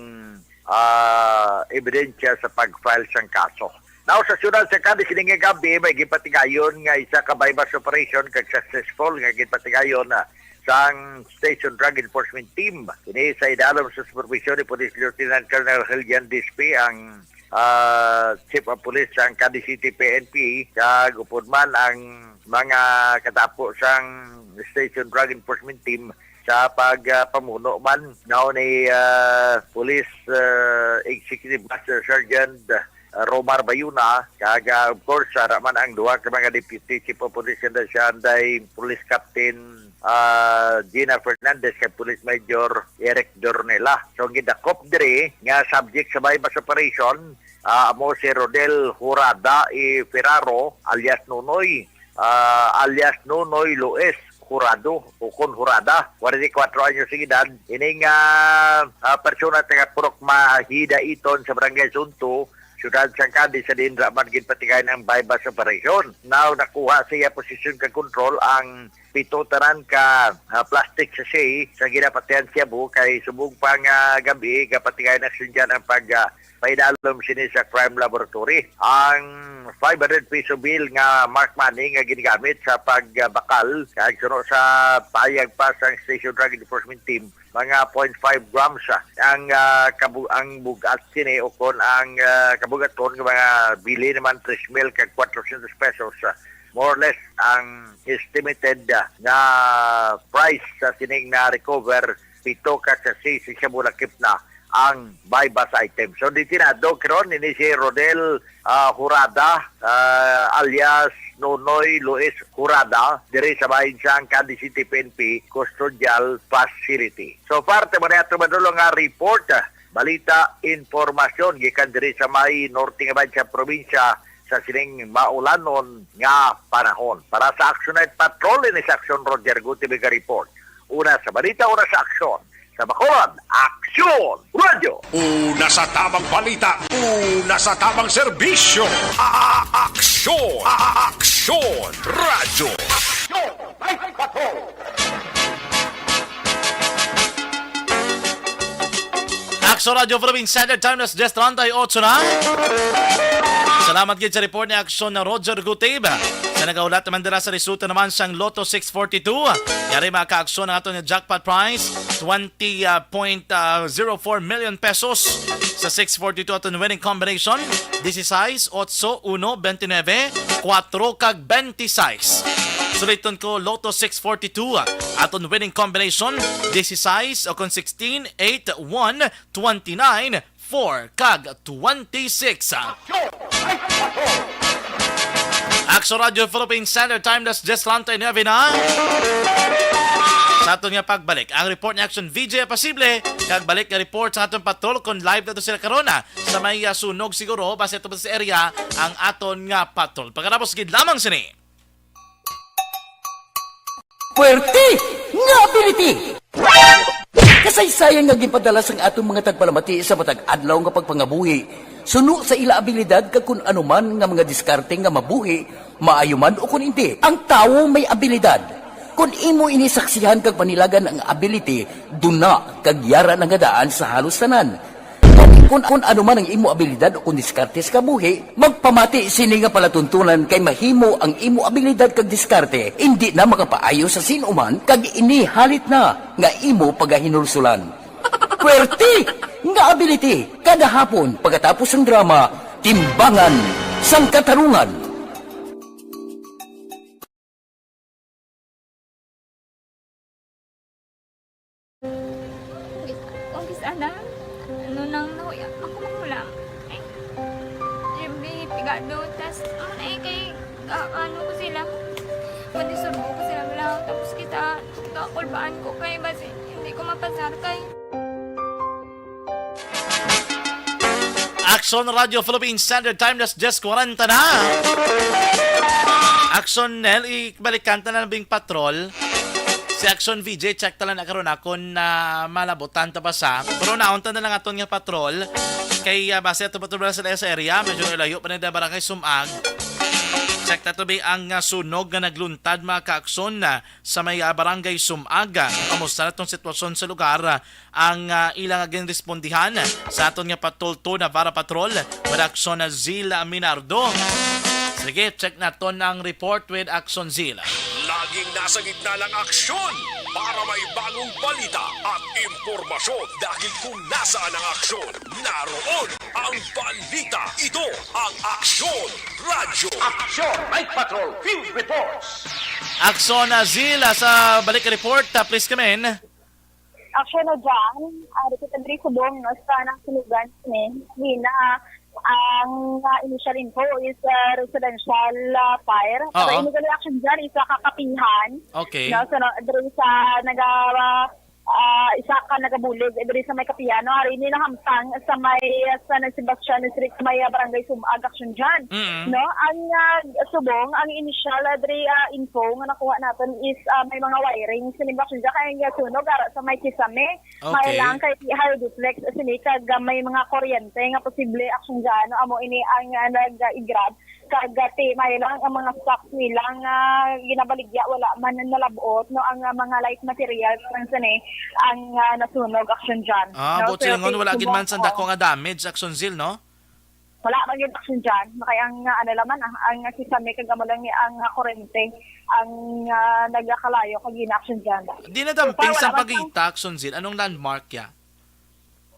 ah, ebidensya sa pag-file sang kaso. Now, sa siyudad sa Cadiz, sining nga gab-i, may ginpatigayon nga isa ka buy-bust operation kag successful nga ginpatigayon, ah, sang Station Drug Enforcement Team. Ini sa idalom sa supervision ni Police Lieutenant Colonel Helian Dispe, ang, ah, Chief of Police sang Cadiz City P N P, kag upod man ang mga katapo sang Station Drug Enforcement Team sa pagpamuno man now ni, ah, Police, ah, Executive Master Sergeant, ah, Romar Bayuna, kag, ah, of course, ara man ang duha ka mga Deputy Chief of Police, and siya anday Police Captain, ah, Gina Fernandez kag Police Major Eric Dornela. So, ang gidakop diri nga subject sa buy-bust operation, ah, amo si Rodel Hurada E. Ferraro alias Nonoy, ah, alias Nonoy Luis Jurado, ukon Hurada, forty-four anyos ang edad. Ini nga, ah, persona taga Purok Mahida Iton sa Barangay Sunto, Siyudad sang Cadiz, sa diin ra man ginpatigayon ang buy-bust operation. Now, nakuha sa iya posisyon kag kontrol ang pito tanan ka, ah, plastic sachet sa ginapatihan shabu, kay subong pa nga gab-i, gapatigayon aksyon dyan ang pag, ah, paidalom sini sa crime laboratory. Ang five hundred peso bill nga marked money nga ginagamit sa pagbakal kag suno sa pahayag pa sang Station Drug Enforcement Team, mga point five grams, ah, ang, ah, kabu-, ang bug-at sini, o kon ang, ah, kabugaton nga mga bili naman, tres mil kag kwatrocientos pesos, ah, more or less ang estimated, ah, nga price sa sining na-recover. Pito ka sachet sa shabu, lakip na ang buy-bust item. So, detenado karon ini si Rodel, ah, Jurada, ah, alias Nonoy Luis Jurada, diri sa bahin sang Cadiz City P N P Custodial Facility. So far, timo na ato madulong nga report, ah, balita, impormasyon gikan diri sa may norte nga bahin sa probinsya sa sining maulanon nga panahon. Para sa Action Night Patrol, ini sa Action Roger Gutibig report. Una sa balita, una sa aksyon. Sa Bacolod, Aksyon Radyo. Una sa tamang balita, una sa tamang serbisyo. A-, a-, aksyon, a-, a-, aksyon radyo. Aksyon Night Patrol. Aksyon Radyo Philippine Standard Time, alas diyes treinta y ocho na. Salamat gid sa report ni Aksyon na Roger Gutib. Sa nagahulat naman dira sa resulta naman sang Lotto six forty-two, yari mga kaaksyon ang aton nga jackpot prize, twenty, ah, point, ah, zero four million pesos. Sa six forty-two, aton winning combination, dieciséis, ocho, uno, veintinueve, cuatro, kag veintiséis. Suliton ko, Lotto six forty-two, aton winning combination, dieciséis, o kon sixteen, eight, one, twenty-nine, four, kag twenty-six. Aksyon Radyo Philippine Standard Time, alas diyes treinta y nueve na. Sa aton nga pagbalik, ang report ni Aksyon V J Pasible, kag balik nga report sa aton patrol, kon live na to sila karon, ah, sa may, ah, sunog siguro, base to sa area, ang aton nga patrol. Pagkatapos gid lamang sini. Puwerte nga ability! Kasaysayan nga ginpadala sang aton mga tagpalamati sa matag adlaw nga pagpangabuhi, suno sa ila abilidad kag kun ano man nga mga diskarte nga mabuhi, maayo man o kun indi. Ang tawo may abilidad. Kun imo ini saksihan kag panilagan ang ability, duna kag yara na nga daan sa halos tanan. Gani, kun, kun ano man ang imo abilidad o kun diskarte sa kabuhi, magpamati sini nga palatuntunan, kay mahimo ang imo abilidad kag diskarte indi na makapaayo sa sin-o man, kag ini halit na nga imo pagahinulsulan. Puwerte nga ability, kada hapon pagkatapos sang drama, Timbangan sang Katarungan. Umpis ana, ano nang nahuya ako manghulam. Ay, Jimmy, pigado, tas, ano na eh, kay, ka, ano ko sila, madisurbo ko sila, wala, tapos kita, kakulbaan ko kay, basi, hindi ko mapasar kay. Aksyon Radyo Philippine Standard Time, alas diyes kwarenta na. Aksyon Nel, ibalikan ta na lang bing patrol. Si Aksyon V J, check ta lang na karon akon na malabutan ta pa sa. Pero naon ta na lang aton nga patrol. Kay, ah, base ato patrol sa area, medyo layo pa na yung barangay Sumag. Check nato bi ang, ah, sunog nga nagluntad, mga kaakson, ah, sa may, ah, barangay Sumaga. Kamusta na tong sitwasyon sa lugar? Ah, ang, ah, ilang ginrespondihan sa aton nga Patrol two Navarra Patrol with Action Zil Minardo. Sige, check naton ang report with Action Zil. Laging nasa gitna ng aksyon para may bagong balita at impormasyon, dahil kung nasaan ang aksyon, naroon ang balita. Ito ang Aksyon Radyo. Action Night Patrol Field Reports. Aksyon, ah, Zil, ah, sa balik report, ah, please come in. Aksyon na dyan, ah, dito sa Dri Subong, no, sa nasunugan ni Lina. Ang, ah, initial info is, ah, residential, ah, fire. Oo. Pero illegal action dyan is, ah, kakapihan. Okay. No, so, no, diri sa naga, ah, ah, isa ka nagabulig, eh, diri sa may kapihan, no, ari ni nahamtang sa may, ah, sa San Sebastian Street, sa may, ah, Barangay Sumag, action dyan. Mm. No, ang, ah, subong, ang initial, ah, diri, ah, info nga nakuha naton is, ah, may mga wiring, sinimbak siya kay ang sunog ara sa may kisame. Okay. May lang kay high duplex sini kag, ah, may mga kuryente nga posible action dyan, no? Amo ini ang, ah, nag-igrab kag, ah, ti may lang ang mga stocks nila nga ginabaligya, wala man nalabot, no, ang, ah, mga light materials lang sini ang, ah, nasunog action dyan, Ah, no? Buot silingon, wala gid man sang dako nga damage, action, Zil, no? Wala man gyud action dyan. Kay ang, ah, ano lang man, ah, ang kisame kag amo lang ni ang, ah, kurente ang, ah, nagakalayo kag gina-action dyan. Di na dumping sa pagita, action, Zil. Anong landmark ya?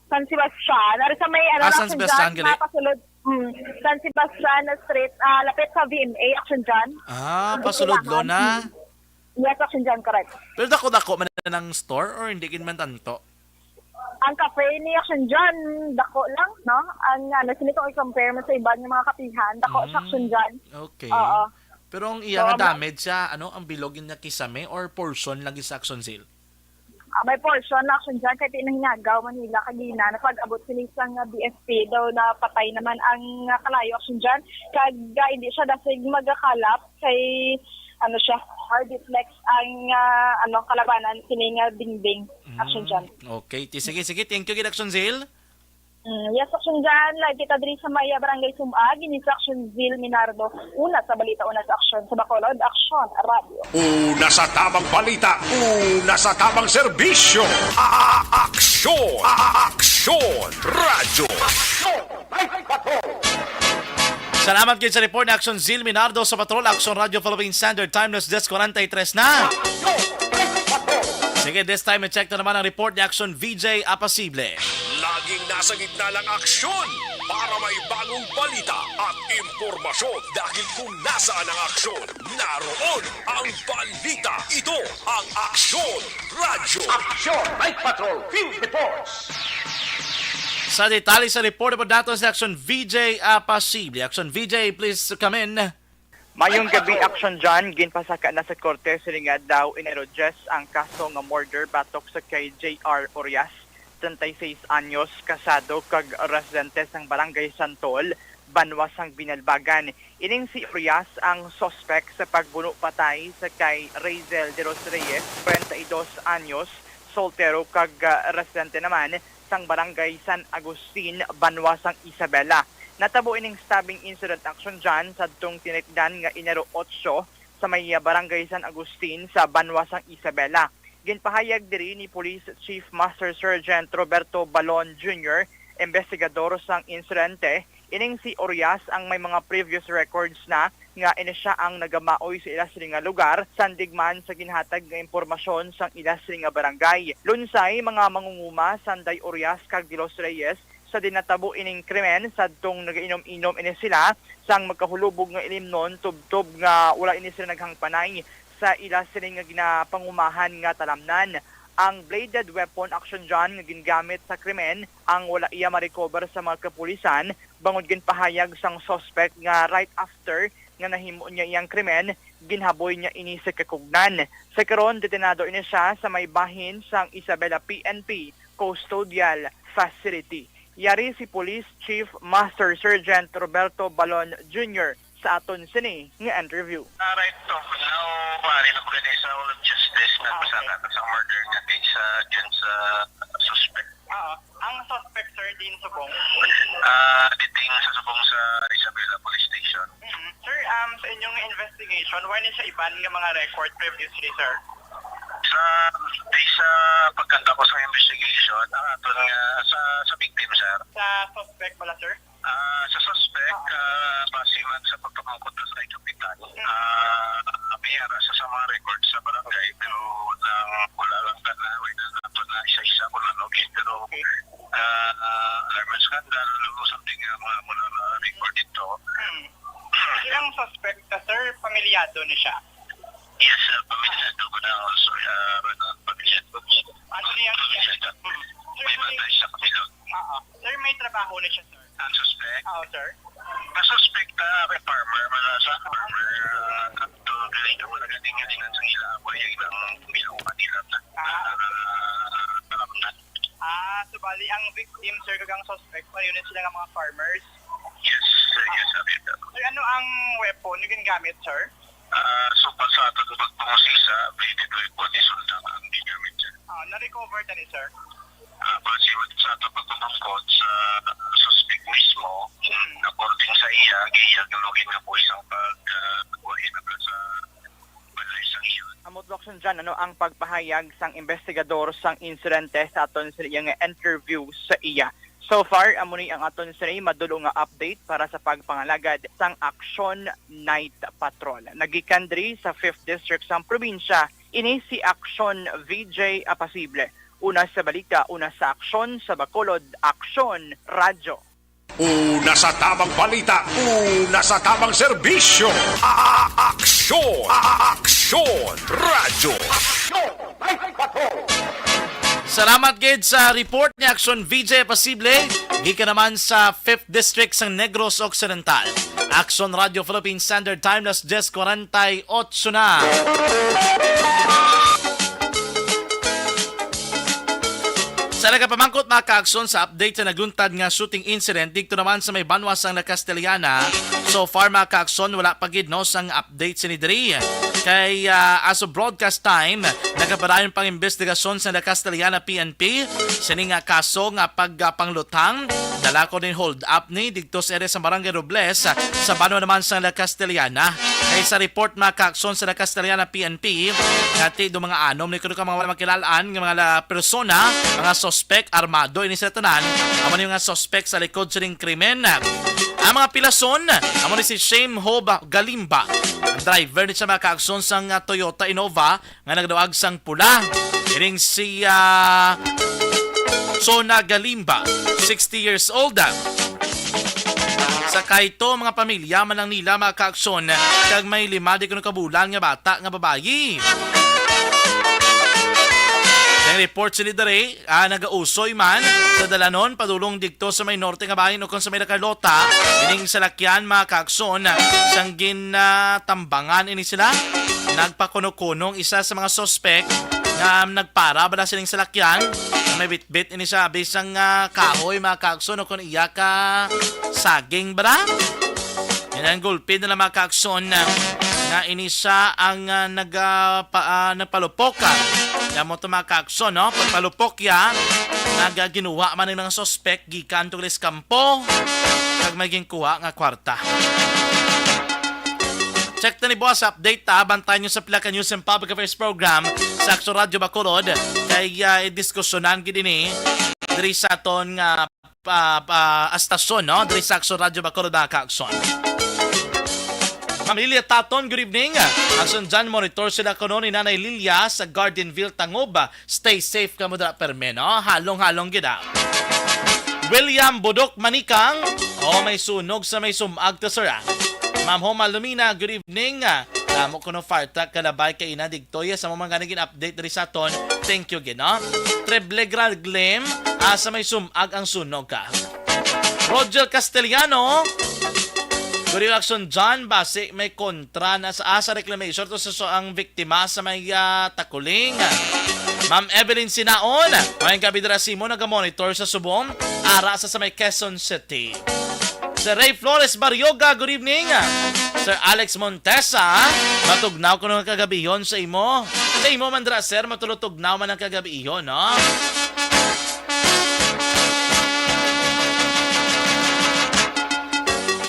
San Sebastian. Ari sa may, ano, Ah, San Sebastian, gali? Pasulod, mm, San Sebastian Street, ah, lapit sa V M A, action dyan. Ah, pasulod lo na. Mm. Yes, action dyan, correct. Pero dako-dako man ang store or hindi gid man tanto? Ang cafe ni action dyan, dako lang, no? Ang, ano, sini kung i-compare mo sa iban nga mga kapihan, dako sa action dyan. Mm, okay. Oo. Pero ang iya nga damage siya, ano, ang bilog niya kisame or portion lang sa action, Zil? Ah, may portion na action dyan, kay pinahinagaw Manila kagina, napag-abot sila sa nga B F P daw, napatay naman ang, ah, kalayo action dyan. Kag, ah, hindi siya dasig magakalap kay, ano siya, hard reflex ang, ah, ano, kalabanan, sini nga dingding. Action dyan. Mm, okay. Ti-, sige, sige. Thank you, gid, Action Zil. Mm, yes, action dyan. Live kita diri sa Maya, Barangay Sumag. Ini si Action Zil Minardo. Una sa balita, una sa aksyon. Sa Bacolod, Aksyon Radyo. Una sa tamang balita, una sa tamang serbisyo. A-, a-, aksyon, a-, a-, aksyon Radyo. Aksyon Night Patrol. Salamat gid sa report ni Action Zil Minardo sa Patrol, Action Radyo Philippine Standard Time, alas diyes kwarenta y tres na. Sige, this time, i-check na naman ang report ni Action V J Apasible. Laging nasa gitna ng aksyon para may bagong balita at impormasyon, dahil kung nasaan ang aksyon, naroon ang balita. Ito ang Aksyon Radyo. Action Night Patrol Field Reports. Sa detalye sa report, datos ni Action V J Apasible. Action V J, please come in. Mayong gabi, Action John. Ginpasaka na sa korte sining adlaw, Enero diyes, ang kaso nga murder batok sa kay J R Orias, treinta y seis anyos, kasado kag residente sang Barangay Santol, banwa sang Binalbagan. Ining si Orias ang suspek sa pagbuno patay sa kay Razel de los Reyes, treinta y dos anyos, soltero kag, ah, residente naman sang Barangay San Agustin, banwa sang Isabela. Natabo ining stabbing incident, Action John, sadtong tinikdan nga Enero otso sa may, ah, Barangay San Agustin sa banwa sang Isabela. Ginpahayag diri ni Police Chief Master Sergeant Roberto Balon Junior, investigador sang insidente, ining si Orias ang may mga previous records na nga ini siya ang nagamaoy sa ila sini nga lugar, sandig man sa ginhatag nga impormasyon sang ila sini nga barangay. Lunsay, mga mangunguma, Sanday Orias kag de los Reyes, sa di natabo ining krimen, sadtong nagainom-inom ini sila sang magkahulubog nga ilimnon, tubtob nga wala ini sila naghangpanay sa ila sini nga ginapangumahan nga talamnan. Ang bladed weapon, Action John, nga gingamit sa krimen ang wala iya ma-recover sa mga kapulisan, bangod ginpahayag sang suspect nga right after nga nahimo niya iyang krimen, ginhaboy niya ini sa kakugnan. Sa karon, detenado ini siya sa may bahin sang Isabela P N P Custodial Facility. Yari si Police Chief Master Sergeant Roberto Balon Junior sa aton sini nga interview. Ah, right to. Now, maaari na po gani sa Hall of Justice nga pasaka sa murder nga case sa, dyan sa suspect. Oo. Ang suspect, sir, din subong? Ah, diting sa subong sa Isabela Police Station. Mm. Sir, um, sa inyong Investigation, wala ni siya iban nga mga record previously, sir? Sa, based sa pagkanta ko sa investigation, ang aton nga sa, sa victim, sir. Sa suspect pala, sir? Ah, sa suspect, ah, base man sa pagpamangkot sa kay kapitan, ah, may ara sa, sa mga records sa barangay, pero nang wala lang ka na, wala na ato na isa-isa kung ano, okay, pero, ah, alarm scandal, o something nga mga mula na record dito. Hmm. Ilang suspect ka, sir? Pamilyado ni siya? Yes, sir. Pamilyado ko na also, ah, ano, pamilyado ko. Ano niya? Pamilyado. Hmm. Sir, may may bata isa kami doon. Oo. Sir, may trabaho na siya, sir? Ang suspect? Oo, sir. Ang suspect, ah, may farmer, man sa farmer, ah, to, galing ka mo nagaling-galingan sa ila, ako yung ilang biluha nila na, Ah. na, na, na, na, Ah, so bali ang victim, sir, kag ang suspect, pareho na sila nga mga farmers? Yes, sir. Yes, sir. Yes, sir. Sir, ano ang weapon nga gingamit, sir? Ah, so, pa sa aton pagpangusisa, bladed weapon, isulta ang gingamit, sir. Ah, na-recover na ni, sir? Ah, base man sa aton pagpamangkot sa suspect mismo, Hmm. according sa iya, giyag nga magin nga buhis ang pag, ah, buhay na sa balay sa iyon. Amo to, Action John, ano ang pagpahayag sang investigador sang insidente sa aton sa iyang interview sa iya? So far, amo ni ang aton sini madulo nga update para sa pagpangalagad sang Action Night Patrol. Nagikan diri sa Fifth District sang probinsya, ini si Action V J Apasible. Una sa balita, una sa aksyon sa Bacolod, Action Radyo. Una sa tamang balita, una sa tamang serbisyo. A-, a-, aksyon, a-, a-, aksyon, radyo. Aksyon, Night Patrol. Salamat gid sa report ni Action V J Pasible, gikan naman sa Fifth District sa Negros Occidental. Action Radio Philippine Standard Time, las diez cuarenta y ocho na. Sa nagapamangkot, mga kaakson, sa update sa naguntad nga shooting incident dito naman sa may banwa sang La Castellana, so far, mga kaakson, wala pa gid, no, sang update sini diri. Kay, ah, as of broadcast time, nagapadayon pang investigasyon sa La Castellana P N P sini nga kaso nga pagpanglutang. Dala ko din hold up ni dito sa area sa Barangay Robles, ah, sa banwa naman sa La Castellana. Kay sa report, mga kaakson, sa La Castellana P N P, nga ti do mga anom ni kuno ka mga wala makilal-an nga mga la-, persona, mga suspek, armado ini sila tanan, amo ni mga suspek sa likod sining krimen. Ang mga pilason, amo ni si Shame Hoba Galimba, ang driver ni siya, mga kaakson, sang, ah, Toyota Innova nga nagdawag sang pula. Ining si, ah, Sona Galimba, sixty years old. Sa kayto, mga pamilya man lang nila, mga kaakson, kag may lima di kuno ka bulan nga bata nga babayi. Ang report sini diri, ah, nagausoy man sa dalanon padulong didto sa may norte nga bahin ukon sa may La Carlota. Ining salakyan, mga kaakson, sang ginatambangan ini sila. Nagpakuno-kunong isa sa mga suspek nga nagpara bala sining salakyan. May bitbit ini sa bisang, ah, kahoy, mga kaakson, ukon iya ka saging bala. Yan ang gulpi nila, mga kaakson, ah, nga ini siya ang, ah, nag, ah, pa, ah, nagpalupok, ah. Kamo to, mga kaakson, no? Pagpalupok ya, nagaginuha man ang mga suspek gikan to Luis Campo, kag may ginkuha nga kwarta. Check ta ni buwas update, ta. Bantayan nyo sa pila ka News and Public Affairs Program sa Action Radio Bacolod. Kay, ah, idiskusyonan gid ini diri sa aton nga pa, pa, estasyon, no? Diri sa Action Radio Bacolod, mga kaakson. Pamilya Taton, good evening. Action John, monitor sila kuno ni Nanay Lilia sa Gardenville, Tangub. Stay safe kamo dira permi, no? Halong-halong gid, ah. William Budok Manikang, oh, may sunog sa may sumag to, sir, ah. Ma'am Homa Lumina, good evening. Ah, damo kuno fire truck kalabay kay ina digtoy sa mga gani gin-update diri sa aton. Thank you gid, no? Treble Graglim, ah, sa may sumag ang sunog, ah. Roger Castellano, good evening, Action John, basi may kontra na sa, ah, sa reclamation to sa, sa ang biktima sa may, ah, Takuling. Ma'am Evelyn Sinaon, may gabi dira simo naga-monitor sa Subong, ara sa, sa may Quezon City. Sir Ray Flores Barrioga, good evening. Sir Alex Montesa, matugnaw kuno nga kagabihon sa imo. Sa imo man dira, sir, matulog-tugnaw man ang kagabihon, no?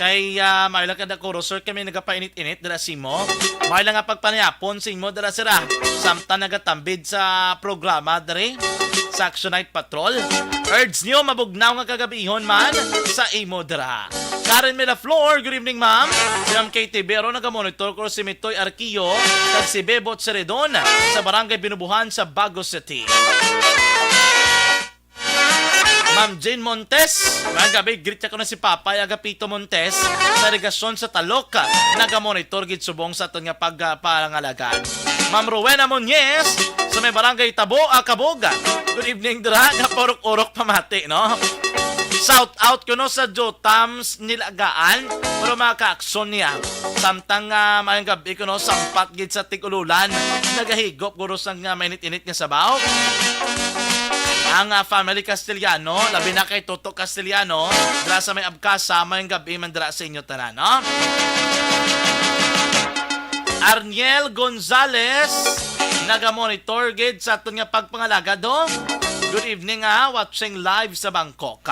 Kay, ah, maayo lang kada kuro, sir, kami nagapainit-init dira sa imo. Maayo lang nga pagpanayapon sa imo dira, sir, ah. Samtang nagatambid sa programa diri sa Action Night Patrol. Urge niyo mabugnaw nga kagabihon man sa imo dira. Karen Melaflor, good evening, ma'am. Si Ma'am Katie Bero, nagamonitor ko si Mitoy Arquio, kag si Bebot Seredon sa Barangay Binubuhan sa Bago City. Ma'am Jane Montes, mga gabi, greet ko na si Papay Agapito Montes sa irigasyon sa Talok, nagamonitor gid subong sa aton nga pagpangalagad. Ma'am Rowena Muñez, sa may barangay Tabo, ah, Kabog. Good evening, dira, nga purok-urok pamati, no? Shout out ko, no, sa Jotams Nilagaan, pero mga kaakson niya. Samtang, ah, mayong gabi ko, no, sampat gid sa tig-ululan, nagahigop guro sang, ah, mainit-init nga sabaw. Ang, ah, family Castellano, labi na kay Toto Castellano, dira sa may Abcasa, mayong gabi man dira sa inyo tanan, no? Arniel Gonzalez, naga-monitor gid sa aton nga pagpangalagad, ho. Good evening, ha. Watching live sa Bangkok.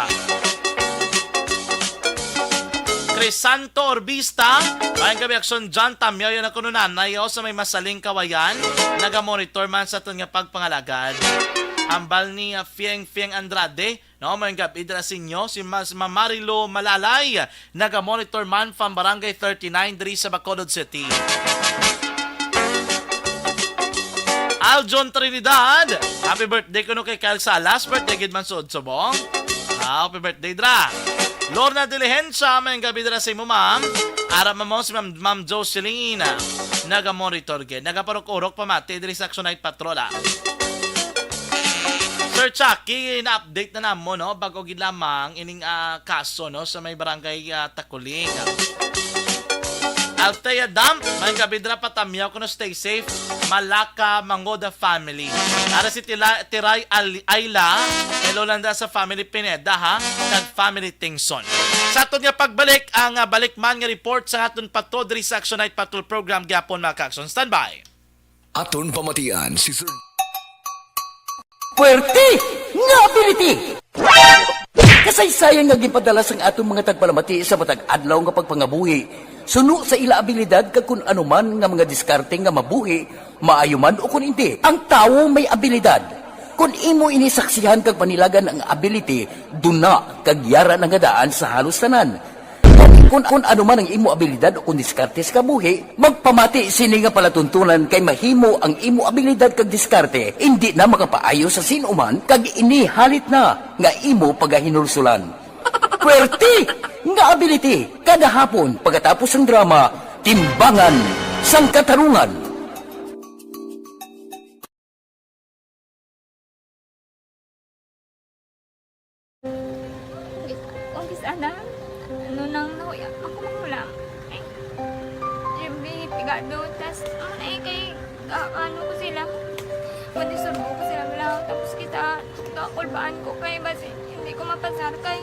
Crisanto Orbista, mayong gabi, Action John, tamyaw yan ako no nanay, ho, sa may Masaling Kawayan. Naga-monitor man sa aton nga pagpangalagad. Hambal ni, ah, Fieng Fieng Andrade, no, mayong gabi dira sa inyo. Si Mas Mamarilo Malalay, naga-monitor man from Barangay thirty-nine diri sa Bacolod City. Aljon Trinidad, happy birthday kuno kay Kyle Salas. Birthday gid man suod subong. Ah, happy birthday, dra. Lorna Diligencia, mayong gabi dira sa imo, ma'am. Ara, ma'am, mo si Ma'am, Ma'am Jocelyn, naga-monitor gid. Nagaparok-urok pamati diri sa Action Night Patrol, ah. Sir Chucky, na-update na namo, no? Bago gid lamang ining, ah, kaso, no, sa may barangay, ah, Takuling. Althea Damp, mayong gabi dira, patamyaw ko, no, stay safe. Malaka Mangoda family. Ara si Tila-, Tiray Al-, Ayla, hello lang da sa family Pineda, ha, kag family Tingson. Sa aton nga pagbalik, ang, ah, balik man nga report sa aton patrol diri sa Action Night Patrol Program gyapon, mga ka-action. Standby. Aton pamatian si Sir Puwerte nga ability! Kasaysayan nga ginpadala sang aton mga tagpalamati sa matag adlaw nga pagpangabuhi, suno sa ila abilidad kag kun ano man nga mga diskarte nga mabuhi, maayo man o kun indi. Ang tawo may abilidad. Kun imo ini saksihan kag panilagan ang ability, duna kag yara na nga daan sa halos tanan. Gani, kun, kun ano man ang imo abilidad o kun diskarte sa kabuhi, magpamati sini nga palatuntunan kay mahimo ang imo abilidad kag diskarte indi na makapaayo sa sin-o man kag ini halit na nga imo pagahinulsulan. Puwerte nga ability, kada hapon pagkatapos sang drama, Timbangan sang Katarungan. Kung kis-, ana, ano nang nahuya, ako manghulam. Ay, Jimmy, pigado, tas, ano na eh, kay, ka-, ano ko sila, pwede surbo ko sila, wala, tapos kita, kakulbaan ko kay, basi, hindi ko mapasar kay.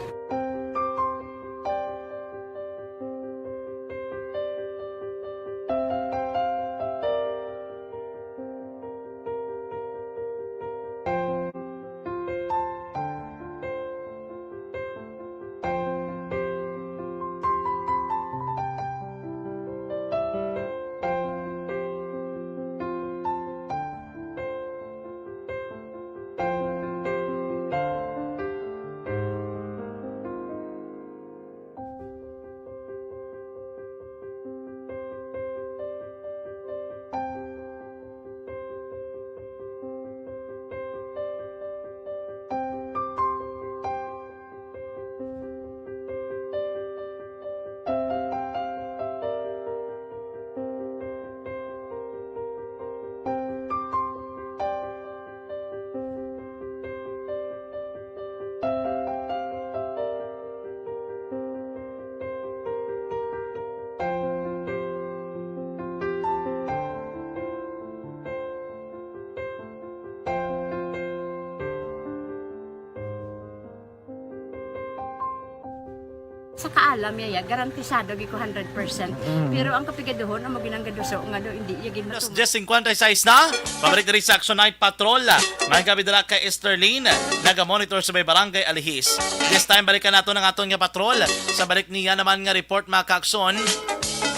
Sa kaalam niya, ya, garantisado gyud ko hundred percent. Mm. Pero ang kapigaduhon, amo ginang gaduso nga do, hindi iya gid Alas matuma. diyes cincuenta y seis na. Pabalik diri sa Action Night Patrol. May gabi dira kay Esterline, naga-monitor sa may barangay Alihis. This time, balikan nato ang aton nga patrol. Sa balik niya naman nga report, mga kaakson,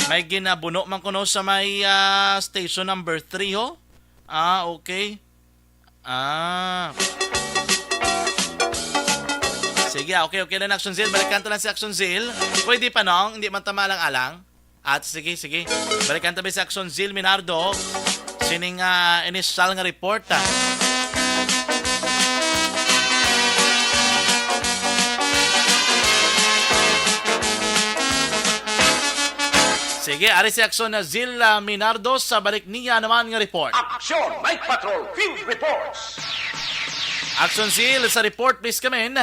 may ginabuno man kuno sa may ah, station number three, ho? Ah, okay. Ah. Sige, okay, okay lang, Action Zil. Balikan ta lang si Action Zil. Pwede pa, no? Hindi man tama lang alang. At sige, sige. Balikan ta ba si Action Zil Minardo? Sining ah, initial nga report, ah. Sige, ari si Action na Zil ah, Minardo sa balik niya naman nga report. Action Night Patrol Field Reports. Action Zil, sa report, please come in.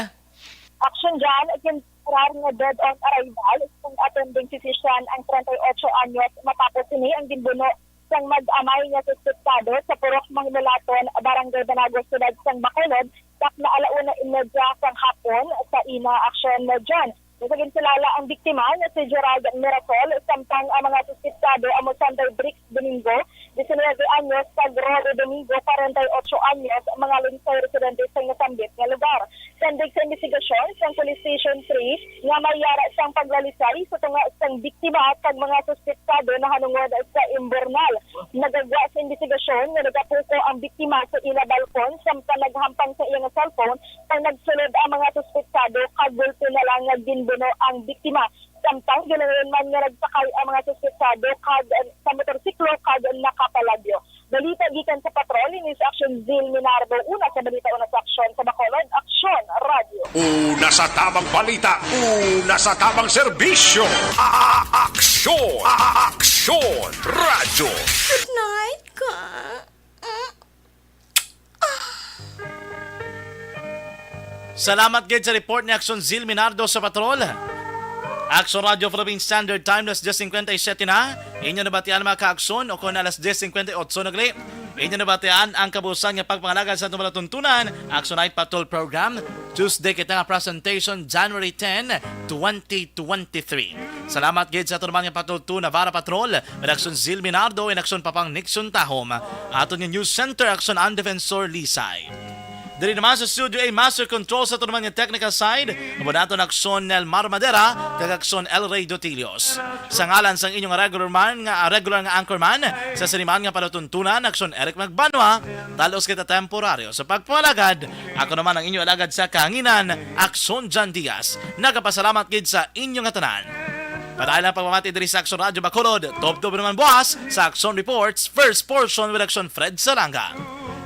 Action dyan, temporar nga dead on arrival sang attending physician ang treinta y ocho anyos matapos sini ang ginbuno sang mag-amay nga suspetsado sa Purok Manginulaton, Barangay Banago, Siyudad sang Bacolod, takna ala una imedya sang hapon sa ina. Action dyan. Sa ginkilala ang biktima nga si Gerald Mirasol, samtang ang mga suspetsado amo sanday Bricks Domingo, diecinueve anyos, kag Rolly Domingo, cuarenta y ocho anyos, mga Linsay residente sa nasambit nga lugar. Sandig sa investigasyon sang Police Station three nga may yara sang paglalisay sa tunga sang biktima kag mga suspetsado nahanungod sa imbornal. Nagagwa sa investigasyon nga nagapuko ang biktima sa ila balkon samtang naghampang sa iya nga cellphone, kag nagsulod ang mga suspetsado kag gulpi na lang nga ginbuno ang biktima. Samtang ginayon man nga nagsakay ang mga suspetsado kag sa motorsiklo kag nakapalagyo. Balita gikan sa patrol, ini si Action Zil Minardo, una sa balita, una sa aksyon, sa Bacolod, Aksyon Radio. Una sa tamang balita, una sa tamang serbisyo. A- Aksyon, A- Aksyon Radio. Good night, ka. Mm. Salamat gid sa report ni Action Zil Minardo sa patrol. Action Radio Philippine Standard Time, alas diyes cincuenta y siete na. Inyo nabatian, mga kaakson, o kung alas diyes cincuenta y ocho na gali, inyo nabatian ang kabuusan nga pagpangalagad sa atong palatuntunan, Action Night Patrol Program. Tuesday kita nga presentation, January ten, twenty twenty-three. Salamat gid sa aton man nga Patrol two Navarra Patrol, Redaksyon Zil Minardo, and Aksyon Papang Nixon Tahom. Aton nga News Center, Aksyon An Defensor Lisay. Diri naman sa Studio A, Master Control sa aton man nga technical side, amo naton Aksyon Nelmar Madera, kag Aksyon El Rey Dotilios. Sa ngalan sang inyong regular man nga, regular nga anchorman, sa sini man nga palatuntunan, Aksyon Eric Magbanwa, talos kita temporaryo sa pagpalagad. Ako naman ang inyo alagad sa kahanginan, Aksyon Jan Diaz. Nagapasalamat gid sa inyo nga tanan. Padayon lang pagpamati diri sa Aksyon Radyo Bacolod. Tubtob naman buwas sa Aksyon Reports, first portion with Aksyon Fred Salanga.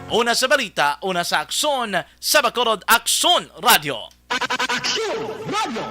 Una sa balita, una sa aksyon, sa Bacolod Aksyon Radyo. Aksyon Radio.